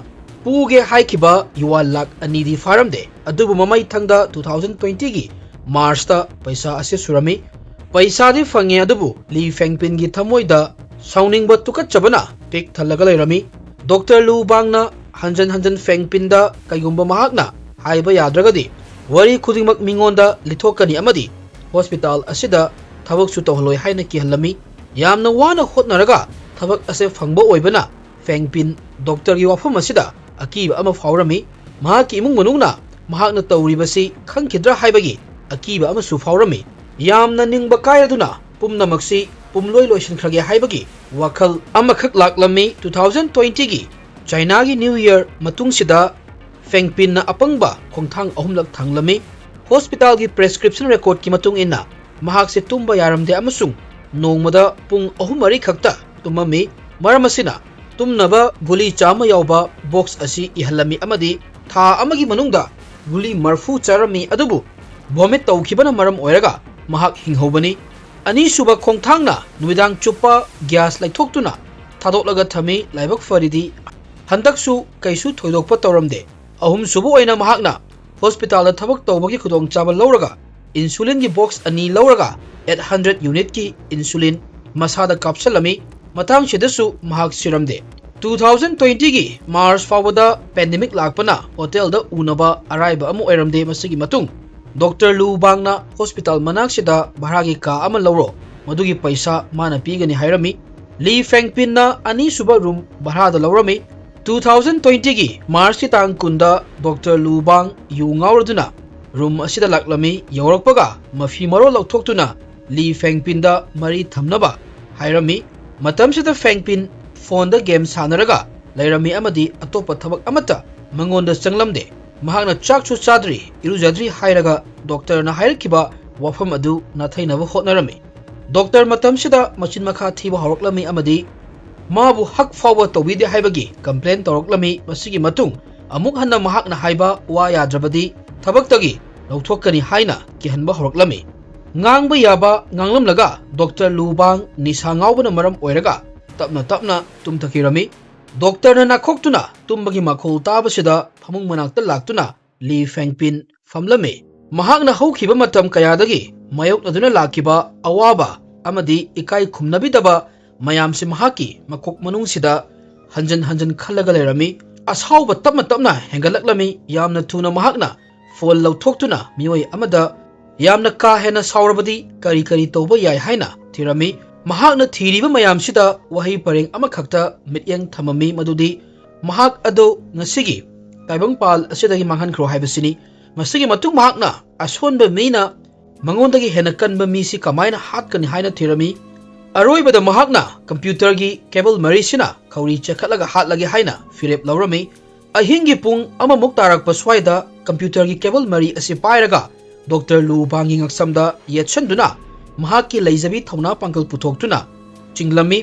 ꯄꯨꯒꯦ ꯍꯥꯏꯈꯤꯕ ꯌꯨꯋꯥꯟ ꯂꯥꯛ ꯑꯅꯤꯗꯤ ꯐꯥꯔꯝꯗꯦ꯫ ꯑꯗꯨꯕꯨ ꯃꯃꯩ ꯊꯪꯗ two thousand twenty ꯒꯤ ꯃꯥꯔꯆꯇ ꯄꯩꯁꯥ ꯑꯁꯤ ꯁꯨꯔꯝꯃꯤ꯫ ꯄꯩꯁꯥꯗꯤ ꯐꯪꯉꯦ, ꯑꯗꯨꯕꯨ ꯂꯤ ꯐꯦꯡꯄꯤꯟꯒꯤ ꯊꯃꯣꯏꯗ ꯁꯥꯎꯅꯤꯡꯕ ꯇꯨꯀꯠꯆꯕꯅ ꯄꯤꯛ ꯊꯜꯂꯒ ꯂꯩꯔꯝꯃꯤ꯫ ꯗꯣꯛꯇꯔ ꯂꯨ ꯕꯥꯡꯅ ꯍꯟꯖꯟ ꯍꯟꯖꯟ ꯐꯦꯡꯄꯤꯟꯗ ꯀꯩꯒꯨꯝꯕ ꯃꯍꯥꯛꯅ ꯍꯥꯏꯕ ꯌꯥꯗ꯭ꯔꯒꯗꯤ ꯋꯥꯔꯤ ꯈꯨꯗꯤꯡꯃꯛ ꯃꯤꯉꯣꯟꯗ ꯂꯤꯊꯣꯛꯀꯅꯤ ꯑꯃꯗꯤ ꯍꯣꯁꯄꯤꯇꯥꯜ ꯑꯁꯤꯗ ꯊꯕꯛꯁꯨ ꯇꯧꯍꯜꯂꯣꯏ ꯍꯥꯏꯅ ꯀꯤꯍꯜꯂꯝꯃꯤ꯫ ꯌꯥꯝꯅ ꯋꯥꯅ ꯍꯣꯠꯅꯔꯒ ꯊꯕꯛ ꯑꯁꯦ ꯐꯪꯕ ꯑꯣꯏꯕꯅ ꯐꯦꯡꯄꯤꯟ ꯗꯣꯛꯇꯔꯒꯤ ꯋꯥꯐꯝ ꯑꯁꯤꯗ ꯑꯀꯤꯕ ꯑꯃ ꯐꯥꯎꯔꯝꯃꯤ꯫ ꯃꯍꯥꯛꯀꯤ ꯏꯃꯨꯡ ꯃꯅꯨꯡꯅ ꯃꯍꯥꯛꯅ ꯇꯧꯔꯤꯕꯁꯤ ꯈꯪꯈꯤꯗ꯭ꯔꯥ ꯍꯥꯏꯕꯒꯤ ꯑꯀꯤꯕ ꯑꯃꯁꯨ ꯐꯥꯎꯔꯝꯃꯤ꯫ ꯌꯥꯝꯅ ꯅꯤꯡꯕ ꯀꯥꯏꯔꯗꯨꯅ ꯄꯨꯝꯅꯃꯛꯁꯤ ꯄꯨꯝꯂꯣꯏ ꯂꯣꯏꯁꯤꯟꯈ꯭ꯔꯒꯦ ꯍꯥꯏꯕꯒꯤ ꯋꯥꯈꯜ ꯑꯃꯈꯛ ꯂꯥꯛꯂꯝꯃꯤ꯫ Two thousand twenty ꯒꯤ ꯆꯥꯏꯅꯥꯒꯤ ꯅ꯭ꯌꯨ ꯌꯔ ꯃꯇꯨꯡꯁꯤꯗ ꯐꯦꯡꯄꯤꯟꯅ ꯑꯄꯪꯕ ꯈꯣꯡꯊꯥꯡ ꯑꯍꯨꯝꯂꯛ ꯊꯥꯡꯂꯝꯃꯤ꯫ ꯍꯣꯁꯄꯤꯇꯥꯜꯒꯤ ꯄ꯭ꯔꯦꯁꯀ꯭ꯔꯤꯞꯁꯟ ꯔꯦꯀꯣꯔꯗꯀꯤ ꯃꯇꯨꯡ ꯏꯟꯅ ꯃꯍꯥꯛꯁꯦ ꯇꯨꯝꯕ ꯌꯥꯔꯝꯗꯦ ꯑꯃꯁꯨꯡ ꯅꯣꯡꯃꯗ ꯄꯨꯡ ꯑꯍꯨꯝ ꯃꯔꯤ ꯈꯛꯇ ꯇꯨꯝꯃꯝꯃꯤ꯫ ꯃꯔꯝ ꯑꯁꯤꯅ ꯇꯨꯝꯅꯕ ꯒꯨꯂꯤ ꯆꯥꯝꯃ ꯌꯥꯎꯕ ꯕꯣꯛꯁ ꯑꯁꯤ ꯏꯍꯜꯂꯝꯃꯤ ꯑꯃꯗꯤ ꯊꯥ ꯑꯃꯒꯤ ꯃꯅꯨꯡꯗ ꯒꯨꯂꯤ ꯃꯔꯐꯨ ꯆꯥꯔꯝꯃꯤ, ꯑꯗꯨꯕꯨ ꯚꯣꯃꯤꯠ ꯇꯧꯈꯤꯕꯅ ꯃꯔꯝ ꯑꯣꯏꯔꯒ ꯃꯍꯥꯛ ꯍꯤꯡꯍꯧꯕꯅꯤ꯫ ꯑꯅꯤꯁꯨꯕ ꯈꯣꯡꯊꯥꯡꯅ ꯅꯨꯃꯤꯗꯥꯡ ꯆꯨꯞꯄ ꯒ꯭ꯌꯥꯁ ꯂꯩꯊꯣꯛꯇꯨꯅ ꯊꯥꯗꯣꯛꯂꯒ ꯊꯝꯃꯤ꯫ ꯂꯥꯏꯕꯛ ꯐꯔꯤꯗꯤ ꯍꯟꯗꯛꯁꯨ ꯀꯩꯁꯨ ꯊꯣꯏꯗꯣꯛꯄ ꯇꯧꯔꯝꯗꯦ꯫ ꯑꯍꯨꯝꯁꯨꯕ ꯑꯣꯏꯅ ꯃꯍꯥꯛꯅ ꯍꯣꯁꯄꯤꯇꯥꯜꯗ ꯊꯕꯛ ꯇꯧꯕꯒꯤ ꯈꯨꯗꯣꯡꯆꯥꯕ ꯂꯧꯔꯒ ꯏꯟꯁꯨꯂꯤꯟꯒꯤ ꯕꯣꯛꯁ ꯑꯅꯤ ꯂꯧꯔꯒ eight hundred unitꯀꯤ ꯏꯟꯁꯨꯂꯤꯟ ꯃꯁꯥꯗ ꯀꯥꯞꯁꯤꯜꯂꯝꯃꯤ꯫ ꯃꯇꯥꯡꯁꯤꯗꯁꯨ ꯃꯍꯥꯛ ꯁꯤꯔꯝꯗꯦ꯫ Two thousand twentyꯒꯤ ꯃꯥꯔꯆ ꯐꯥꯎꯕꯗ ꯄꯦꯟꯗꯦꯃꯤꯛ ꯂꯥꯛꯄꯅ ꯍꯣꯇꯦꯜꯗ ꯎꯅꯕ ꯑꯔꯥꯏꯕ ꯑꯃ ꯑꯣꯏꯔꯝꯗꯦ꯫ ꯃꯁꯤꯒꯤ ꯃꯇꯨꯡ ꯗꯣꯛꯇꯔ ꯂꯨ ꯕꯥꯡꯅ ꯍꯣꯁꯄꯤꯇꯥꯜ ꯃꯅꯥꯛꯁꯤꯗ ꯚꯔꯥꯒꯤ ꯀꯥ ꯑꯃ ꯂꯧꯔꯣ, ꯃꯗꯨꯒꯤ ꯄꯩꯁꯥ ꯃꯥꯅ ꯄꯤꯒꯅꯤ ꯍꯥꯏꯔꯝꯃꯤ꯫ ꯂꯤ ꯐꯦꯡꯄꯤꯟꯅ ꯑꯅꯤꯁꯨꯕ ꯔꯨꯝ ꯚꯔꯥꯗ ꯂꯧꯔꯝꯃꯤ꯫ Two thousand twentyꯒꯤ ꯃꯥꯔꯆꯀꯤ ꯇꯥꯡ ꯀꯨꯟꯗ ꯗꯣꯛꯇꯔ ꯂꯨ ꯕꯥꯡ ꯌꯨ ꯉꯥꯎꯔꯗꯨꯅ ꯔꯨꯝ ꯑꯁꯤꯗ ꯂꯥꯛꯂꯝꯃꯤ꯫ ꯌꯧꯔꯛꯄꯒ ꯃꯐꯤ ꯃꯔꯣꯜ ꯂꯧꯊꯣꯛꯇꯨꯅ ꯂꯤ ꯐꯦꯡꯄꯤꯟꯗ ꯃꯔꯤ ꯊꯝꯅꯕ ꯍꯥꯏꯔꯝꯃꯤ꯫ ꯃꯇꯝꯁꯤꯗ ꯐꯦꯡꯄꯤꯟ ꯐꯣꯟꯗ ꯒꯦꯝ ꯁꯥꯟꯅꯔꯒ ꯂꯩꯔꯝꯃꯤ ꯑꯃꯗꯤ ꯑꯇꯣꯞꯄ ꯊꯕꯛ ꯑꯃꯠꯇ ꯃꯉꯣꯟꯗ ꯆꯪꯂꯝꯗꯦ꯫ ꯃꯍꯥꯛꯅ ꯆꯥꯛꯁꯨ ꯆꯥꯗ꯭ꯔꯤ, ꯏꯔꯨꯖꯗ꯭ꯔꯤ ꯍꯥꯏꯔꯒ ꯗꯣꯛꯇꯔꯅ ꯍꯥꯏꯔꯛꯈꯤꯕ ꯋꯥꯐꯝ ꯑꯗꯨ ꯅꯥꯊꯩꯅꯕ ꯍꯣꯠꯅꯔꯝꯃꯤ꯫ ꯗꯣꯛꯇꯔ ꯃꯇꯝꯁꯤꯗ ꯃꯆꯤꯟ ꯃꯈꯥ ꯊꯤꯕ ꯍꯧꯔꯛꯂꯝꯃꯤ ꯑꯃꯗꯤ ꯃꯥꯕꯨ ꯍꯛ ꯐꯥꯎꯕ ꯇꯧꯕꯤꯗꯦ ꯍꯥꯏꯕꯒꯤ ꯀꯝꯄ꯭ꯂꯦꯟ ꯇꯧꯔꯛꯂꯝꯃꯤ꯫ ꯃꯁꯤꯒꯤ ꯃꯇꯨꯡ ꯑꯃꯨꯛ ꯍꯟꯅ ꯃꯍꯥꯛꯅ ꯍꯥꯏꯕ ꯋꯥ ꯌꯥꯗ꯭ꯔꯕꯗꯤ ꯊꯕꯛꯇꯒꯤ ꯂꯧꯊꯣꯛꯀꯅꯤ ꯍꯥꯏꯅ ꯀꯤꯍꯟꯕ ꯍꯧꯔꯛꯂꯝꯃꯤ꯫ ꯉꯥꯡꯕ ꯌꯥꯕ ꯉꯥꯡꯂꯝꯂꯒ ꯗꯣꯛꯇꯔ ꯂꯨ ꯕꯥꯡ ꯅꯤꯁꯥ ꯉꯥꯎꯕꯅ ꯃꯔꯝ ꯑꯣꯏꯔꯒ ꯇꯞꯅ ꯇꯞꯅ ꯇꯨꯝꯊꯈꯤꯔꯝꯃꯤ꯫ ꯗꯣꯛꯇꯔꯅ ꯅꯥꯈꯣꯛꯇꯨꯅ ꯇꯨꯝꯕꯒꯤ ꯃꯈꯣꯜ ꯇꯥꯕꯁꯤꯗ ꯐꯃꯨꯡ ꯃꯅꯥꯛꯇ ꯂꯥꯛꯇꯨꯅ ꯂꯤ ꯐꯦꯡꯄꯤꯟ ꯐꯝꯂꯝꯃꯤ꯫ ꯃꯍꯥꯛꯅ ꯍꯧꯈꯤꯕ ꯃꯇꯝ ꯀꯌꯥꯗꯒꯤ ꯃꯥꯌꯣꯛꯅꯗꯨꯅ ꯂꯥꯛꯈꯤꯕ ꯑꯋꯥꯕ ꯑꯃꯗꯤ ꯏꯀꯥꯏ ꯈꯨꯝꯅꯕꯤꯗꯕ ꯃꯌꯥꯝꯁꯤ ꯃꯍꯥꯛꯀꯤ ꯃꯀꯣꯛ ꯃꯅꯨꯡꯁꯤꯗ ꯍꯟꯖꯟ ꯍꯟꯖꯟ ꯈꯜꯂꯒ ꯂꯩꯔꯝꯃꯤ꯫ ꯑꯁꯥꯎꯕ ꯇꯞꯅ ꯇꯞꯅ ꯍꯦꯟꯒꯠꯂꯛꯂꯝꯃꯤ꯫ ꯌꯥꯝꯅ ꯊꯨꯅ ꯃꯍꯥꯛꯅ ꯐꯣꯟ ꯂꯧꯊꯣꯛꯇꯨꯅ ꯃꯤꯑꯣꯏ ꯑꯃꯗ ꯌꯥꯝꯅ ꯀꯥ ꯍꯦꯟꯅ ꯁꯥꯎꯔꯕꯗꯤ ꯀꯔꯤ ꯀꯔꯤ ꯇꯧꯕ ꯌꯥꯏ ꯍꯥꯏꯅ ꯊꯤꯔꯝꯃꯤ꯫ ꯃꯍꯥꯛꯅ ꯊꯤꯔꯤꯕ ꯃꯌꯥꯝꯁꯤꯗ ꯋꯥꯍꯩ ꯄꯔꯦꯡ ꯑꯃꯈꯛꯇ ꯃꯤꯠꯌꯦꯡ ꯊꯝꯃꯝꯃꯤ, ꯃꯗꯨꯗꯤ ꯃꯍꯥꯛ ꯑꯗꯨ ꯉꯁꯤꯒꯤ ꯇꯥꯏꯕꯪꯄꯥꯜ ꯑꯁꯤꯗꯒꯤ ꯃꯥꯡꯍꯟꯈ꯭ꯔꯣ ꯍꯥꯏꯕꯁꯤꯅꯤ꯫ ꯃꯁꯤꯒꯤ ꯃꯇꯨꯡ ꯃꯍꯥꯛꯅ ꯑꯁꯣꯟꯕ ꯃꯤꯅ ꯃꯉꯣꯟꯗꯒꯤ ꯍꯦꯟꯅ ꯀꯟꯕ ꯃꯤꯁꯤ ꯀꯃꯥꯏꯅ ꯍꯥꯠꯀꯅꯤ ꯍꯥꯏꯅ ꯊꯤꯔꯝꯃꯤ꯫ ꯑꯔꯣꯏꯕꯗ ꯃꯍꯥꯛꯅ ꯀꯝꯄ꯭ꯌꯨꯇꯔꯒꯤ ꯀꯦꯕꯜ ꯃꯔꯤꯁꯤꯅ ꯈꯧꯔꯤ ꯆꯦꯈꯠꯂꯒ ꯍꯥꯠꯂꯒꯦ ꯍꯥꯏꯅ ꯐꯤꯔꯦꯞ ꯂꯧꯔꯝꯃꯤ꯫ ꯑꯍꯤꯡꯒꯤ ꯄꯨꯡ ꯑꯃꯃꯨꯛ ꯇꯥꯔꯛꯄ ꯁ꯭ꯋꯥꯏꯗ ꯀꯝꯄ꯭ꯌꯨꯇꯔꯒꯤ ꯀꯦꯕꯜ ꯃꯔꯤ ꯑꯁꯤ ꯄꯥꯏꯔꯒ ꯗꯣꯛꯇꯔ ꯂꯨ ꯕꯥꯡꯒꯤ ꯉꯛꯁꯝꯗ ꯌꯦꯠꯁꯟꯗꯨꯅ ꯃꯍꯥꯛꯀꯤ ꯂꯩꯖꯕꯤ ꯊꯧꯅꯥ ꯄꯥꯡꯒꯜ ꯄꯨꯊꯣꯛꯇꯨꯅ ꯆꯤꯡꯂꯝꯃꯤ꯫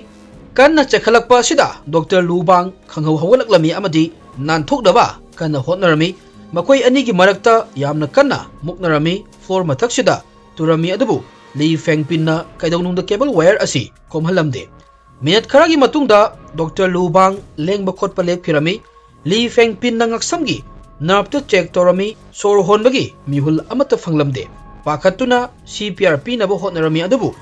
ꯀꯟꯅ ꯆꯦꯈꯠꯂꯛꯄ ꯑꯁꯤꯗ ꯗꯣꯛꯇꯔ ꯂꯨ ꯕꯥꯡ ꯈꯪꯍꯧ ꯍꯧꯒꯠꯂꯛꯂꯝꯃꯤ ꯑꯃꯗꯤ ꯅꯥꯟꯊꯣꯛꯅꯕ ꯀꯟꯅ ꯍꯣꯠꯅꯔꯝꯃꯤ꯫ ꯃꯈꯣꯏ ꯑꯅꯤꯒꯤ ꯃꯔꯛꯇ ꯌꯥꯝꯅ ꯀꯟꯅ ꯃꯨꯛꯅꯔꯝꯃꯤ꯫ ꯐ꯭ꯂꯣꯔ ꯃꯊꯛꯁꯤꯗ ꯇꯨꯔꯝꯃꯤ, ꯑꯗꯨꯕꯨ ꯂꯤ ꯐꯦꯡꯄꯤꯟꯅ ꯀꯩꯗꯧꯅꯨꯡꯗ ꯀꯦꯕꯜ ꯋꯥꯌꯔ ꯑꯁꯤ ꯀꯣꯝꯍꯜꯂꯝꯗꯦ꯫ ꯃꯤꯅꯠ ꯈꯔꯒꯤ ꯃꯇꯨꯡꯗ ꯗꯣꯛꯇꯔ ꯂꯨ ꯕꯥꯡ ꯂꯦꯡꯕ ꯈꯣꯠꯄ ꯂꯦꯞꯈꯤꯔꯝꯃꯤ꯫ ꯂꯤ ꯐꯦꯡꯄꯤꯟꯅ ꯉꯛꯁꯝꯒꯤ ꯅꯔꯚꯇ ꯆꯦꯛ ꯇꯧꯔꯝꯃꯤ꯫ ꯁꯣꯔ ꯍꯣꯟꯕꯒꯤ ꯃꯤꯍꯨꯜ ꯑꯃꯠꯇ ꯐꯪꯂꯝꯗꯦ꯫ ꯄꯥꯈꯠꯇꯨꯅ ꯁꯤ ꯄꯤ ꯑꯥꯔ ꯄꯤꯅꯕ ꯍꯣꯠꯅꯔꯝꯃꯤ, ꯑꯗꯨꯕꯨ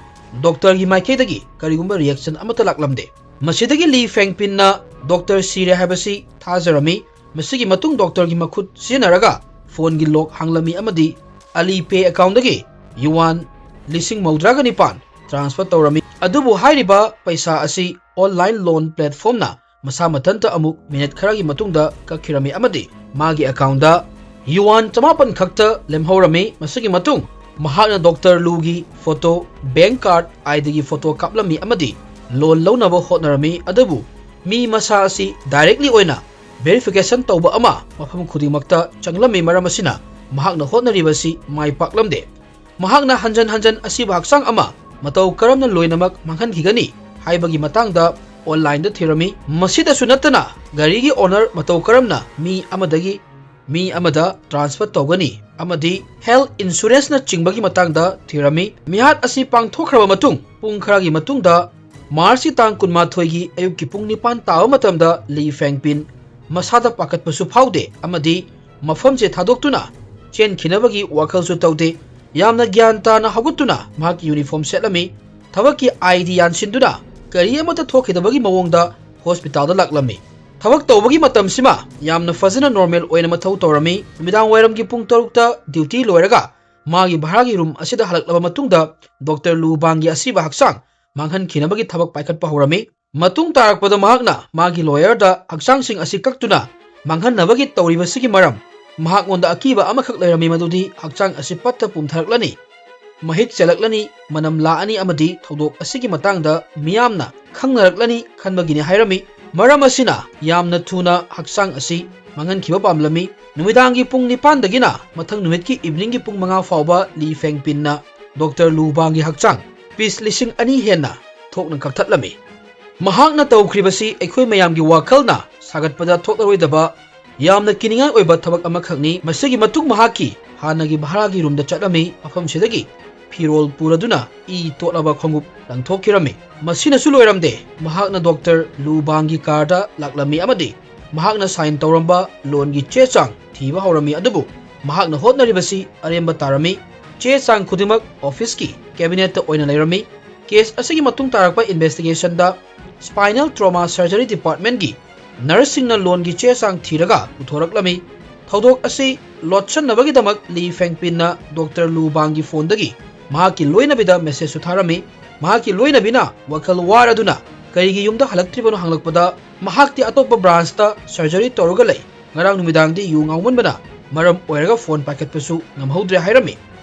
ꯗꯣꯛꯇꯔꯒꯤ ꯃꯥꯏꯀꯩꯗꯒꯤ ꯀꯔꯤꯒꯨꯝꯕ ꯔꯤꯌꯦꯛꯁꯟ ꯑꯃꯠꯇ ꯂꯥꯛꯂꯝꯗꯦ꯫ ꯃꯁꯤꯗꯒꯤ ꯂꯤ ꯐꯦꯡꯄꯤꯟꯅ ꯗꯣꯛꯇꯔ ꯁꯤꯔꯦ ꯍꯥꯏꯕꯁꯤ ꯊꯥꯖꯔꯝꯃꯤ꯫ ꯃꯁꯤꯒꯤ ꯃꯇꯨꯡ ꯗꯣꯛꯇꯔꯒꯤ ꯃꯈꯨꯠ ꯁꯤꯖꯤꯟꯅꯔꯒ ꯐꯣꯟꯒꯤ ꯂꯣꯛ ꯍꯥꯡꯂꯝꯃꯤ ꯑꯃꯗꯤ ꯑꯂꯤ ꯄꯦ ꯑꯦꯀꯥꯎꯟꯗꯒꯤ ꯌꯨꯋꯥꯟ ꯂꯤꯁꯤꯡ ꯃꯧꯗ꯭ꯔꯥꯒ ꯅꯤꯄꯥꯟ ꯇ꯭ꯔꯥꯟꯁꯐꯔ ꯇꯧꯔꯝꯃꯤ꯫ ꯑꯗꯨꯕꯨ ꯍꯥꯏꯔꯤꯕ ꯄꯩꯁꯥ ꯑꯁꯤ ꯑꯣꯟꯂꯥꯏꯟ ꯂꯣꯟ ꯄ꯭ꯂꯦꯠꯐꯣꯝꯅ ꯃꯁꯥ ꯃꯊꯟꯇ ꯑꯃꯨꯛ ꯃꯤꯅꯤꯠ ꯈꯔꯒꯤ ꯃꯇꯨꯡꯗ ꯀꯛꯈꯤꯔꯝꯃꯤ ꯑꯃꯗꯤ ꯃꯥꯒꯤ ꯑꯦꯀꯥꯎꯟꯗ ꯌꯨꯋꯥꯟ ꯆꯃꯥꯄꯟ ꯈꯛꯇ ꯂꯦꯝꯍꯧꯔꯝꯃꯤ꯫ ꯃꯁꯤꯒꯤ ꯃꯇꯨꯡ ꯃꯍꯥꯛꯅ ꯗꯣꯛꯇꯔ ꯂꯨꯒꯤ ꯐꯣꯇꯣ, ꯕꯦꯡ ꯀꯥꯔꯗ, ꯑꯥꯏ ꯗꯤꯒꯤ ꯐꯣꯇꯣ ꯀꯥꯞꯂꯝꯃꯤ ꯑꯃꯗꯤ ꯂꯣꯟ ꯂꯧꯅꯕ ꯍꯣꯠꯅꯔꯝꯃꯤ, ꯑꯗꯨꯕꯨ ꯃꯤ ꯃꯁꯥ ꯑꯁꯤ ꯗꯥꯏꯔꯦꯛꯂꯤ ꯑꯣꯏꯅ ꯚꯦꯔꯤꯐꯤꯀꯦꯁꯟ ꯇꯧꯕ ꯑꯃ ꯃꯐꯝ ꯈꯨꯗꯤꯡꯃꯛꯇ ꯆꯪꯂꯝꯃꯤ꯫ ꯃꯔꯝ ꯑꯁꯤꯅ ꯃꯍꯥꯛꯅ ꯍꯣꯠꯅꯔꯤꯕ ꯑꯁꯤ ꯃꯥꯏ ꯄꯥꯛꯂꯝꯗꯦ꯫ ꯃꯍꯥꯛꯅ ꯍꯟꯖꯟ ꯍꯟꯖꯟ ꯑꯁꯤꯕ ꯍꯛꯆꯥꯡ ꯑꯃ ꯃꯇꯧ ꯀꯔꯝꯅ ꯂꯣꯏꯅꯃꯛ ꯃꯥꯡꯍꯟꯈꯤꯒꯅꯤ ꯍꯥꯏꯕꯒꯤ ꯃꯇꯥꯡꯗ ꯑꯣꯟꯂꯥꯏꯟꯗ ꯊꯤꯔꯝꯃꯤ꯫ ꯃꯁꯤꯗꯁꯨ ꯅꯠꯇꯅ ꯒꯥꯔꯤꯒꯤ ꯑꯣꯅꯔ ꯃꯇꯧ ꯀꯔꯝꯅ ꯃꯤ ꯑꯃꯗꯒꯤ ꯃꯤ ꯑꯃꯗ transfer ꯇꯧꯒꯅꯤ ꯑꯃꯗꯤ health insuranceꯅ ꯆꯤꯡꯕꯒꯤ ꯃꯇꯥꯡꯗ ꯊꯤꯔꯝꯃꯤ꯫ ꯃꯤꯍꯥꯠ ꯑꯁꯤ ꯄꯥꯡꯊꯣꯛꯈ꯭ꯔꯕ ꯃꯇꯨꯡ ꯄꯨꯡ ꯈꯔꯒꯤ ꯃꯇꯨꯡꯗ Marchꯀꯤ ꯇꯥꯡ ꯀꯨꯟꯃꯥꯊꯣꯏꯒꯤ ꯑꯌꯨꯛꯀꯤ ꯄꯨꯡ ꯅꯤꯄꯥꯟ ꯇꯥꯕ ꯃꯇꯝꯗ ꯂꯤ ꯐꯦꯡꯄꯤꯟ ꯃꯁꯥꯗ ꯄꯥꯈꯠꯄꯁꯨ ꯐꯥꯎꯗꯦ ꯑꯃꯗꯤ ꯃꯐꯝꯁꯦ ꯊꯥꯗꯣꯛꯇꯨꯅ ꯆꯦꯟꯈꯤꯅꯕꯒꯤ ꯋꯥꯈꯜꯁꯨ ꯇꯧꯗꯦ꯫ ꯌꯥꯝꯅ ꯒ꯭ꯌꯥꯟ ꯇꯥꯅ ꯍꯧꯒꯠꯇꯨꯅ ꯃꯍꯥꯛꯀꯤ uniform ꯁꯦꯠꯂꯝꯃꯤ꯫ ꯊꯕꯛꯀꯤ ID ꯌꯥꯟꯁꯤꯟꯗꯨꯅ ꯀꯔꯤ ꯑꯃꯠꯇ ꯊꯣꯛꯈꯤꯗꯕꯒꯤ ꯃꯑꯣꯡꯗ hospitalꯗ ꯂꯥꯛꯂꯝꯃꯤ꯫ ꯊꯕꯛ ꯇꯧꯕꯒꯤ ꯃꯇꯝꯁꯤꯃ ꯌꯥꯝꯅ ꯐꯖꯅ normal ꯑꯣꯏꯅ ꯃꯊꯧ ꯇꯧꯔꯝꯃꯤ꯫ ꯅꯨꯃꯤꯗꯥꯡ ꯋꯥꯏꯔꯝꯒꯤ ꯄꯨꯡ ꯇꯔꯨꯛꯇ duty ꯂꯣꯏꯔꯒ ꯃꯥꯒꯤ ꯚꯔꯥꯒꯤ room ꯑꯁꯤꯗ ꯍꯜꯂꯛꯂꯕ ꯃꯇꯨꯡꯗ Doctor ꯂꯨ ꯕꯥꯡꯒꯤ ꯑꯁꯤꯕ ꯍꯛꯆꯥꯡ ꯃꯥꯡꯍꯟꯈꯤꯅꯕꯒꯤ ꯊꯕꯛ ꯄꯥꯏꯈꯠꯄ ꯍꯧꯔꯝꯃꯤ꯫ ꯃꯇꯨꯡ ꯇꯥꯔꯛꯄꯗ ꯃꯍꯥꯛꯅ ꯃꯥꯒꯤ lawyerꯗ ꯍꯛꯆꯥꯡꯁꯤꯡ ꯑꯁꯤ ꯀꯛꯇꯨꯅ ꯃꯥꯡꯍꯟꯅꯕꯒꯤ ꯇꯧꯔꯤꯕꯁꯤꯒꯤ ꯃꯔꯝ, ꯃꯍꯥꯛꯉꯣꯟꯗ ꯑꯀꯤꯕ ꯑꯃꯈꯛ ꯂꯩꯔꯝꯃꯤ, ꯃꯗꯨꯗꯤ ꯍꯛꯆꯥꯡ ꯑꯁꯤ ꯄꯠꯊ ꯄꯨꯝꯊꯔꯛꯂꯅꯤ, ꯃꯍꯤꯛ ꯆꯦꯜꯂꯛꯂꯅꯤ, ꯃꯅꯝ ꯂꯥꯛꯑꯅꯤ ꯑꯃꯗꯤ ꯊꯧꯗꯣꯛ ꯑꯁꯤꯒꯤ ꯃꯇꯥꯡꯗ ꯃꯤꯌꯥꯝꯅ ꯈꯪꯅꯔꯛꯂꯅꯤ ꯈꯟꯕꯒꯤꯅꯤ ꯍꯥꯏꯔꯝꯃꯤ꯫ ꯃꯔꯝ ꯑꯁꯤꯅ ꯌꯥꯝꯅ ꯊꯨꯅ ꯍꯛꯆꯥꯡ ꯑꯁꯤ ꯃꯥꯡꯍꯟꯈꯤꯕ ꯄꯥꯝꯂꯝꯃꯤ꯫ ꯅꯨꯃꯤꯗꯥꯡꯒꯤ ꯄꯨꯡ ꯅꯤꯄꯥꯟꯗꯒꯤꯅ ꯃꯊꯪ ꯅꯨꯃꯤꯠꯀꯤ eveningꯒꯤ ꯄꯨꯡ ꯃꯉꯥ ꯐꯥꯎꯕ ꯂꯤ ꯐꯦꯡꯄꯤꯟꯅ Doctor ꯂꯨ ꯕꯥꯡꯒꯤ ꯍꯛꯆꯥꯡ piece ꯂꯤꯁꯤꯡ ꯑꯅꯤ ꯍꯦꯟꯅ ꯊꯣꯛꯅ ꯀꯛꯊꯠꯂꯝꯃꯤ꯫ ꯃꯍꯥꯛꯅ ꯇꯧꯈ꯭ꯔꯤꯕꯁꯤ ꯑꯩꯈꯣꯏ ꯃꯌꯥꯝꯒꯤ ꯋꯥꯈꯜꯅ ꯁꯥꯒꯠꯄꯗ ꯊꯣꯛꯂꯔꯣꯏꯗꯕ ꯌꯥꯝꯅ ꯀꯤꯅꯤꯡꯉꯥꯏ ꯑꯣꯏꯕ ꯊꯕꯛ ꯑꯃꯈꯛꯅꯤ꯫ ꯃꯁꯤꯒꯤ ꯃꯇꯨꯡ ꯃꯍꯥꯛꯀꯤ ꯍꯥꯟꯅꯒꯤ ꯚꯔꯥꯒꯤ roomꯗ ꯆꯠꯂꯝꯃꯤ, ꯃꯐꯝꯁꯤꯗꯒꯤ ꯐꯤꯔꯣꯜ ꯄꯨꯔꯗꯨꯅ ꯏ ꯇꯣꯠꯂꯕ ꯈꯣꯡꯎꯞ ꯂꯪꯊꯣꯛꯈꯤꯔꯝꯃꯤ꯫ ꯃꯁꯤꯅꯁꯨ ꯂꯣꯏꯔꯝꯗꯦ, ꯃꯍꯥꯛꯅ Doctor ꯂꯨ ꯕꯥꯡꯒꯤ carꯗ ꯂꯥꯛꯂꯝꯃꯤ ꯑꯃꯗꯤ ꯃꯍꯥꯛꯅ sign ꯇꯧꯔꯝꯕ loanꯒꯤ ꯆꯦ ꯆꯥꯡ ꯊꯤꯕ ꯍꯧꯔꯝꯃꯤ, ꯑꯗꯨꯕꯨ ꯃꯍꯥꯛꯅ ꯍꯣꯠꯅꯔꯤꯕꯁꯤ ꯑꯔꯦꯝꯕ ꯇꯥꯔꯝꯃꯤ꯫ ꯆꯦ ꯆꯥꯡ ꯈꯨꯗꯤꯡꯃꯛ officeꯀꯤ cabinetꯇ ꯑꯣꯏꯅ ꯂꯩꯔꯝꯃꯤ꯫ Case ꯑꯁꯤꯒꯤ ꯃꯇꯨꯡ ꯇꯥꯔꯛꯄ investigationꯗ spinal trauma surgery departmentꯀꯤ nurseꯁꯤꯡꯅ loanꯒꯤ ꯆꯦ ꯆꯥꯡ ꯊꯤꯔꯒ ꯄꯨꯊꯣꯔꯛꯂꯝꯃꯤ꯫ ꯊꯧꯗꯣꯛ ꯑꯁꯤ ꯂꯣꯠꯁꯤꯟꯅꯕꯒꯤꯗꯃꯛ ꯂꯤ ꯐꯦꯡꯄꯤꯟꯅ Doctor ꯂꯨ ꯕꯥꯡꯒꯤ phoneꯗꯒꯤ ꯃꯍꯥꯛꯀꯤ ꯂꯣꯏꯅꯕꯤꯗ messageꯁꯨ ꯊꯥꯔꯝꯃꯤ꯫ ꯃꯍꯥꯛꯀꯤ ꯂꯣꯏꯅꯕꯤꯅ ꯋꯥꯈꯜ ꯋꯥꯔꯗꯨꯅ ꯀꯔꯤꯒꯤ ꯌꯨꯝꯗ ꯍꯜꯂꯛꯇ꯭ꯔꯤꯕꯅꯣ ꯍꯪꯂꯛꯄꯗ, ꯃꯍꯥꯛꯇꯤ ꯑꯇꯣꯞꯄ branchꯇ surgery ꯇꯧꯔꯒ ꯂꯩ, ꯉꯔꯥꯡ ꯅꯨꯃꯤꯗꯥꯡꯗꯤ ꯌꯨ ꯉꯥꯎꯃꯟꯕꯅ ꯃꯔꯝ ꯑꯣꯏꯔꯒ phone ꯄꯥꯏꯈꯠꯄꯁꯨ ꯉꯝꯍꯧꯗ꯭ꯔꯦ ꯍꯥꯏꯔꯝꯃꯤ꯫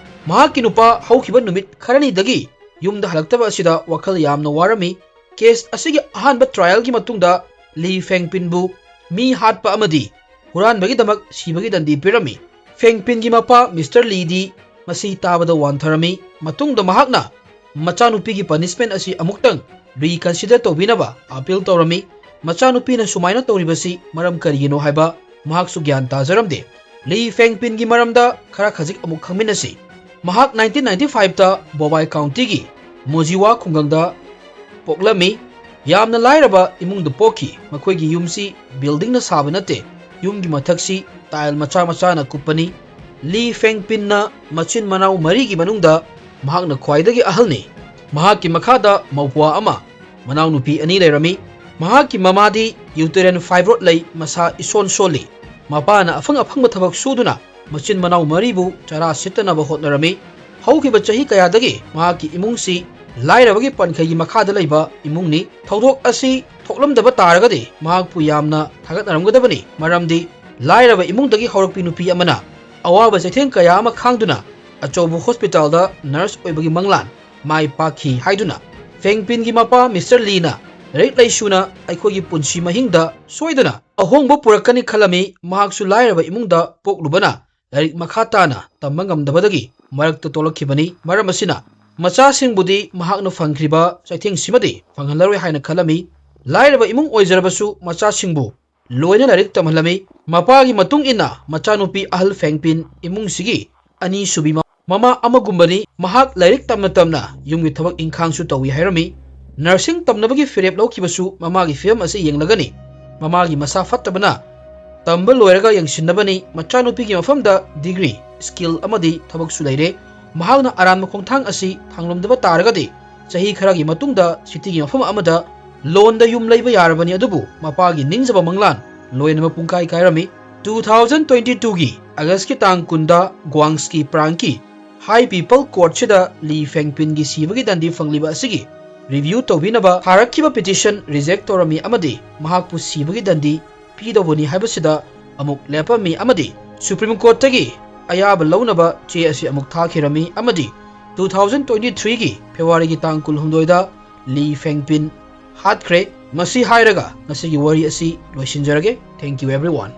ꯃꯍꯥꯛꯀꯤ ꯅꯨꯄꯥ ꯍꯧꯈꯤꯕ ꯅꯨꯃꯤꯠ ꯈꯔꯅꯤꯗꯒꯤ ꯌꯨꯝꯗ ꯍꯜꯂꯛꯇꯕ ꯑꯁꯤꯗ ꯋꯥꯈꯜ ꯌꯥꯝꯅ ꯋꯥꯔꯝꯃꯤ꯫ Case ꯑꯁꯤꯒꯤ ꯑꯍꯥꯟꯕ trialꯒꯤ ꯃꯇꯨꯡꯗ ꯂꯤ ꯐꯦꯡꯄꯤꯟꯕꯨ ꯃꯤ ꯍꯥꯠꯄ ꯑꯃꯗꯤ ꯍꯨꯔꯥꯟꯕꯒꯤꯗꯃꯛ ꯁꯤꯕꯒꯤ ꯗꯟꯗꯤ ꯄꯤꯔꯝꯃꯤ꯫ ꯐꯦꯡꯄꯤꯟꯒꯤ ꯃꯄꯥ Mister ꯂꯤꯗꯤ ꯃꯁꯤ ꯇꯥꯕꯗ ꯋꯥꯟꯊꯔꯝꯃꯤ꯫ ꯃꯇꯨꯡꯗ ꯃꯍꯥꯛꯅ ꯃꯆꯥꯅꯨꯄꯤꯒꯤ punishment ꯑꯁꯤ ꯑꯃꯨꯛꯇꯪ reconsider ꯇꯧꯕꯤꯅꯕ appeal ꯇꯧꯔꯝꯃꯤ꯫ ꯃꯆꯥꯅꯨꯄꯤꯅ ꯁꯨꯃꯥꯏꯅ ꯇꯧꯔꯤꯕꯁꯤ ꯃꯔꯝ ꯀꯔꯤꯒꯤꯅꯣ ꯍꯥꯏꯕ ꯃꯍꯥꯛꯁꯨ ꯒ꯭ꯌꯥꯟ ꯇꯥꯖꯔꯝꯗꯦ꯫ ꯂꯤ ꯐꯦꯡꯄꯤꯟꯒꯤ ꯃꯔꯝꯗ ꯈꯔ ꯈꯖꯤꯛ ꯑꯃꯨꯛ ꯈꯪꯃꯤꯟꯅꯁꯤ꯫ ꯃꯍꯥꯛ nineteen ninety five ꯇ ꯕꯣꯕꯥꯏ ꯀꯥꯎꯟꯇꯤꯒꯤ ꯃꯣꯖꯤꯋꯥ ꯈꯨꯡꯒꯪꯗ ꯄꯣꯛꯂꯝꯃꯤ꯫ ꯌꯥꯝꯅ ꯂꯥꯏꯔꯕ ꯏꯃꯨꯡꯗ ꯄꯣꯛꯈꯤ꯫ ꯃꯈꯣꯏꯒꯤ ꯌꯨꯝꯁꯤ building ꯅ ꯁꯥꯕ ꯅꯠꯇꯦ, ꯌꯨꯝꯒꯤ ꯃꯊꯛꯁꯤ tile ꯃꯆꯥ ꯃꯆꯥꯅ ꯀꯨꯞꯄꯅꯤ꯫ ꯂꯤ ꯐꯦꯡꯄꯤꯟꯅ ꯃꯆꯤꯟ ꯃꯅꯥꯎ ꯃꯔꯤꯒꯤ ꯃꯅꯨꯡꯗ ꯃꯍꯥꯛꯅ ꯈ꯭ꯋꯥꯏꯗꯒꯤ ꯑꯍꯜꯅꯤ꯫ ꯃꯍꯥꯛꯀꯤ ꯃꯈꯥꯗ ꯃꯧꯄ꯭ꯋꯥ ꯑꯃ, ꯃꯅꯥꯎꯅꯨꯄꯤ ꯑꯅꯤ ꯂꯩꯔꯝꯃꯤ꯫ ꯃꯍꯥꯛꯀꯤ ꯃꯃꯥꯗꯤ uterine fibroid ꯂꯩ, ꯃꯁꯥ ꯏꯁꯣꯟ ꯁꯣꯜꯂꯤ꯫ ꯃꯄꯥꯅ ꯑꯐꯪ ꯑꯐꯪꯕ ꯊꯕꯛ ꯁꯨꯗꯨꯅ ꯃꯆꯤꯟ ꯃꯅꯥꯎ ꯃꯔꯤꯕꯨ ꯆꯔꯥ ꯁꯤꯠꯇꯅꯕ ꯍꯣꯠꯅꯔꯝꯃꯤ꯫ ꯍꯧꯈꯤꯕ ꯆꯍꯤ ꯀꯌꯥꯗꯒꯤ ꯃꯍꯥꯛꯀꯤ ꯏꯃꯨꯡꯁꯤ ꯂꯥꯏꯔꯕꯒꯤ ꯄꯟꯈꯩꯒꯤ ꯃꯈꯥꯗ ꯂꯩꯕ ꯏꯃꯨꯡꯅꯤ꯫ ꯊꯧꯗꯣꯛ ꯑꯁꯤ ꯊꯣꯛꯂꯝꯗꯕ ꯇꯥꯔꯒꯗꯤ ꯃꯍꯥꯛꯄꯨ ꯌꯥꯝꯅ ꯊꯥꯒꯠꯅꯔꯝꯒꯗꯕꯅꯤ, ꯃꯔꯝꯗꯤ ꯂꯥꯏꯔꯕ ꯏꯃꯨꯡꯗꯒꯤ ꯍꯧꯔꯛꯄꯤ ꯅꯨꯄꯤ ꯑꯃꯅ ꯑꯋꯥꯕ ꯆꯩꯊꯦꯡ ꯀꯌꯥ ꯑꯃ ꯈꯥꯡꯗꯨꯅ ꯑꯆꯧꯕ ꯍꯣꯁꯄꯤꯇꯥꯜꯗ ꯅꯔꯁ ꯑꯣꯏꯕꯒꯤ ꯃꯪꯂꯥꯟ ꯃꯥꯏ ꯄꯥꯛꯈꯤ ꯍꯥꯏꯗꯨꯅ ꯐꯦꯡꯄꯤꯟꯒꯤ ꯃꯄꯥ ꯃꯤꯁꯇꯔ ꯂꯤꯅ ꯂꯥꯏꯔꯤꯛ ꯂꯥꯏꯁꯨꯅ ꯑꯩꯈꯣꯏꯒꯤ ꯄꯨꯟꯁꯤ ꯃꯍꯤꯡꯗ ꯁꯣꯏꯗꯅ ꯑꯍꯣꯡꯕ ꯄꯨꯔꯛꯀꯅꯤ ꯈꯜꯂꯝꯃꯤ꯫ ꯃꯍꯥꯛꯁꯨ ꯂꯥꯏꯔꯕ ꯏꯃꯨꯡꯗ ꯄꯣꯛꯂꯨꯕꯅ ꯂꯥꯏꯔꯤꯛ ꯃꯈꯥ ꯇꯥꯅ ꯇꯝꯕ ꯉꯝꯗꯕꯗꯒꯤ ꯃꯔꯛꯇ ꯇꯣꯛꯂꯛꯈꯤꯕꯅꯤ꯫ ꯃꯔꯝ ꯑꯁꯤꯅ ꯃꯆꯥꯁꯤꯡꯕꯨꯗꯤ ꯃꯍꯥꯛꯅ ꯐꯪꯈ꯭ꯔꯤꯕ ꯆꯩꯊꯦꯡꯁꯤꯃꯗꯤ ꯐꯪꯍꯜꯂꯔꯣꯏ ꯍꯥꯏꯅ ꯈꯜꯂꯝꯃꯤ꯫ ꯂꯥꯏꯔꯕ ꯏꯃꯨꯡ ꯑꯣꯏꯖꯔꯕꯁꯨ ꯃꯆꯥꯁꯤꯡꯕꯨ ꯂꯣꯏꯅ ꯂꯥꯏꯔꯤꯛ ꯇꯝꯍꯜꯂꯝꯃꯤ꯫ ꯃꯄꯥꯒꯤ ꯃꯇꯨꯡ ꯏꯟꯅ ꯃꯆꯥꯅꯨꯄꯤ ꯑꯍꯜ ꯐꯦꯡꯄꯤꯟ ꯏꯃꯨꯡꯁꯤꯒꯤ ꯑꯅꯤꯁꯨꯕꯤ ꯃ-, ꯃꯃꯥ ꯑꯃꯒꯨꯝꯕꯅꯤ꯫ ꯃꯍꯥꯛ ꯂꯥꯏꯔꯤꯛ ꯇꯝꯅ ꯇꯝꯅ ꯌꯨꯝꯒꯤ ꯊꯕꯛ ꯏꯪꯈꯥꯡꯁꯨ ꯇꯧꯏ ꯍꯥꯏꯔꯝꯃꯤ꯫ ꯅꯔꯁꯤꯡ ꯇꯝꯅꯕꯒꯤ ꯐꯤꯔꯦꯞ ꯂꯧꯈꯤꯕꯁꯨ ꯃꯃꯥꯒꯤ ꯐꯤꯕꯝ ꯑꯁꯤ ꯌꯦꯡꯂꯒꯅꯤ꯫ ꯃꯃꯥꯒꯤ ꯃꯁꯥ ꯐꯠꯇꯕꯅ ꯇꯝꯕ ꯂꯣꯏꯔꯒ ꯌꯦꯡꯁꯤꯟꯅꯕꯅꯤ꯫ ꯃꯆꯥꯅꯨꯄꯤꯒꯤ ꯃꯐꯝꯗ ꯗꯤꯒ꯭ꯔꯤ, ꯁ꯭ꯀꯤꯜ ꯑꯃꯗꯤ ꯊꯕꯛꯁꯨ ꯂꯩꯔꯦ꯫ ꯃꯍꯥꯛꯅ ꯑꯔꯥꯟꯕ ꯈꯣꯡꯊꯥꯡ ꯑꯁꯤ ꯊꯥꯡꯂꯝꯗꯕ ꯇꯥꯔꯒꯗꯤ ꯆꯍꯤ ꯈꯔꯒꯤ ꯃꯇꯨꯡꯗ ꯁꯤꯇꯤꯒꯤ ꯃꯐꯝ ꯑꯃꯗ ꯂꯣꯟꯗ ꯌꯨꯝ ꯂꯩꯕ ꯌꯥꯔꯕꯅꯤ꯫ ꯑꯗꯨꯕꯨ ꯃꯄꯥꯒꯤ ꯅꯤꯡꯖꯕ ꯃꯪꯂꯥꯟ ꯂꯣꯏꯅꯃꯛ ꯄꯨꯡꯀꯥꯏ ꯀꯥꯏꯔꯝꯃꯤ꯫ Two thousand twenty two ꯒꯤ ꯑꯥꯒꯁꯀꯤ ꯇꯥꯡ ꯀꯨꯟꯗ ꯒ꯭ꯋꯥꯡꯁꯀꯤ ꯄ꯭ꯔꯥꯡꯀꯤ ꯍꯥꯏ ꯄꯤꯄꯜ ꯀꯣꯔꯠꯁꯤꯗ ꯂꯤ ꯐꯦꯡꯄꯤꯟꯒꯤ ꯁꯤꯕꯒꯤ ꯗꯟꯗꯤ ꯐꯪꯂꯤꯕ ꯑꯁꯤꯒꯤ ꯔꯤꯚ꯭ꯌꯨ ꯇꯧꯕꯤꯅꯕ ꯊꯥꯔꯛꯈꯤꯕ ꯄꯤꯇꯤꯁꯟ ꯔꯤꯖꯦꯛ ꯇꯧꯔꯝꯃꯤ ꯑꯃꯗꯤ ꯃꯍꯥꯛꯄꯨ ꯁꯤꯕꯒꯤ ꯗꯟꯗꯤ ꯄꯤꯗꯧꯕꯅꯤ ꯍꯥꯏꯕꯁꯤꯗ ꯑꯃꯨꯛ ꯂꯦꯞꯄꯝꯃꯤ ꯑꯃꯗꯤ ꯁꯨꯄ꯭ꯔꯤꯝ ꯀꯣꯔꯠꯇꯒꯤ ꯑꯌꯥꯕ ꯂꯧꯅꯕ ꯆꯦ ꯑꯁꯤ ꯑꯃꯨꯛ ꯊꯥꯈꯤꯔꯝꯃꯤ ꯑꯃꯗꯤ two thousand twenty three ꯒꯤ ꯐꯦꯕ꯭ꯔꯨꯋꯥꯔꯤꯒꯤ ꯇꯥꯡ ꯀꯨꯟꯍꯨꯝꯗꯣꯏꯗ ꯂꯤ ꯐꯦꯡꯄꯤꯟ ꯍꯥꯠꯈ꯭ꯔꯦ꯫ ꯃꯁꯤ ꯍꯥꯏꯔꯒ ꯉꯁꯤꯒꯤ ꯋꯥꯔꯤ ꯑꯁꯤ ꯂꯣꯏꯁꯤꯟꯖꯔꯒꯦ꯫ Thank you everyone꯫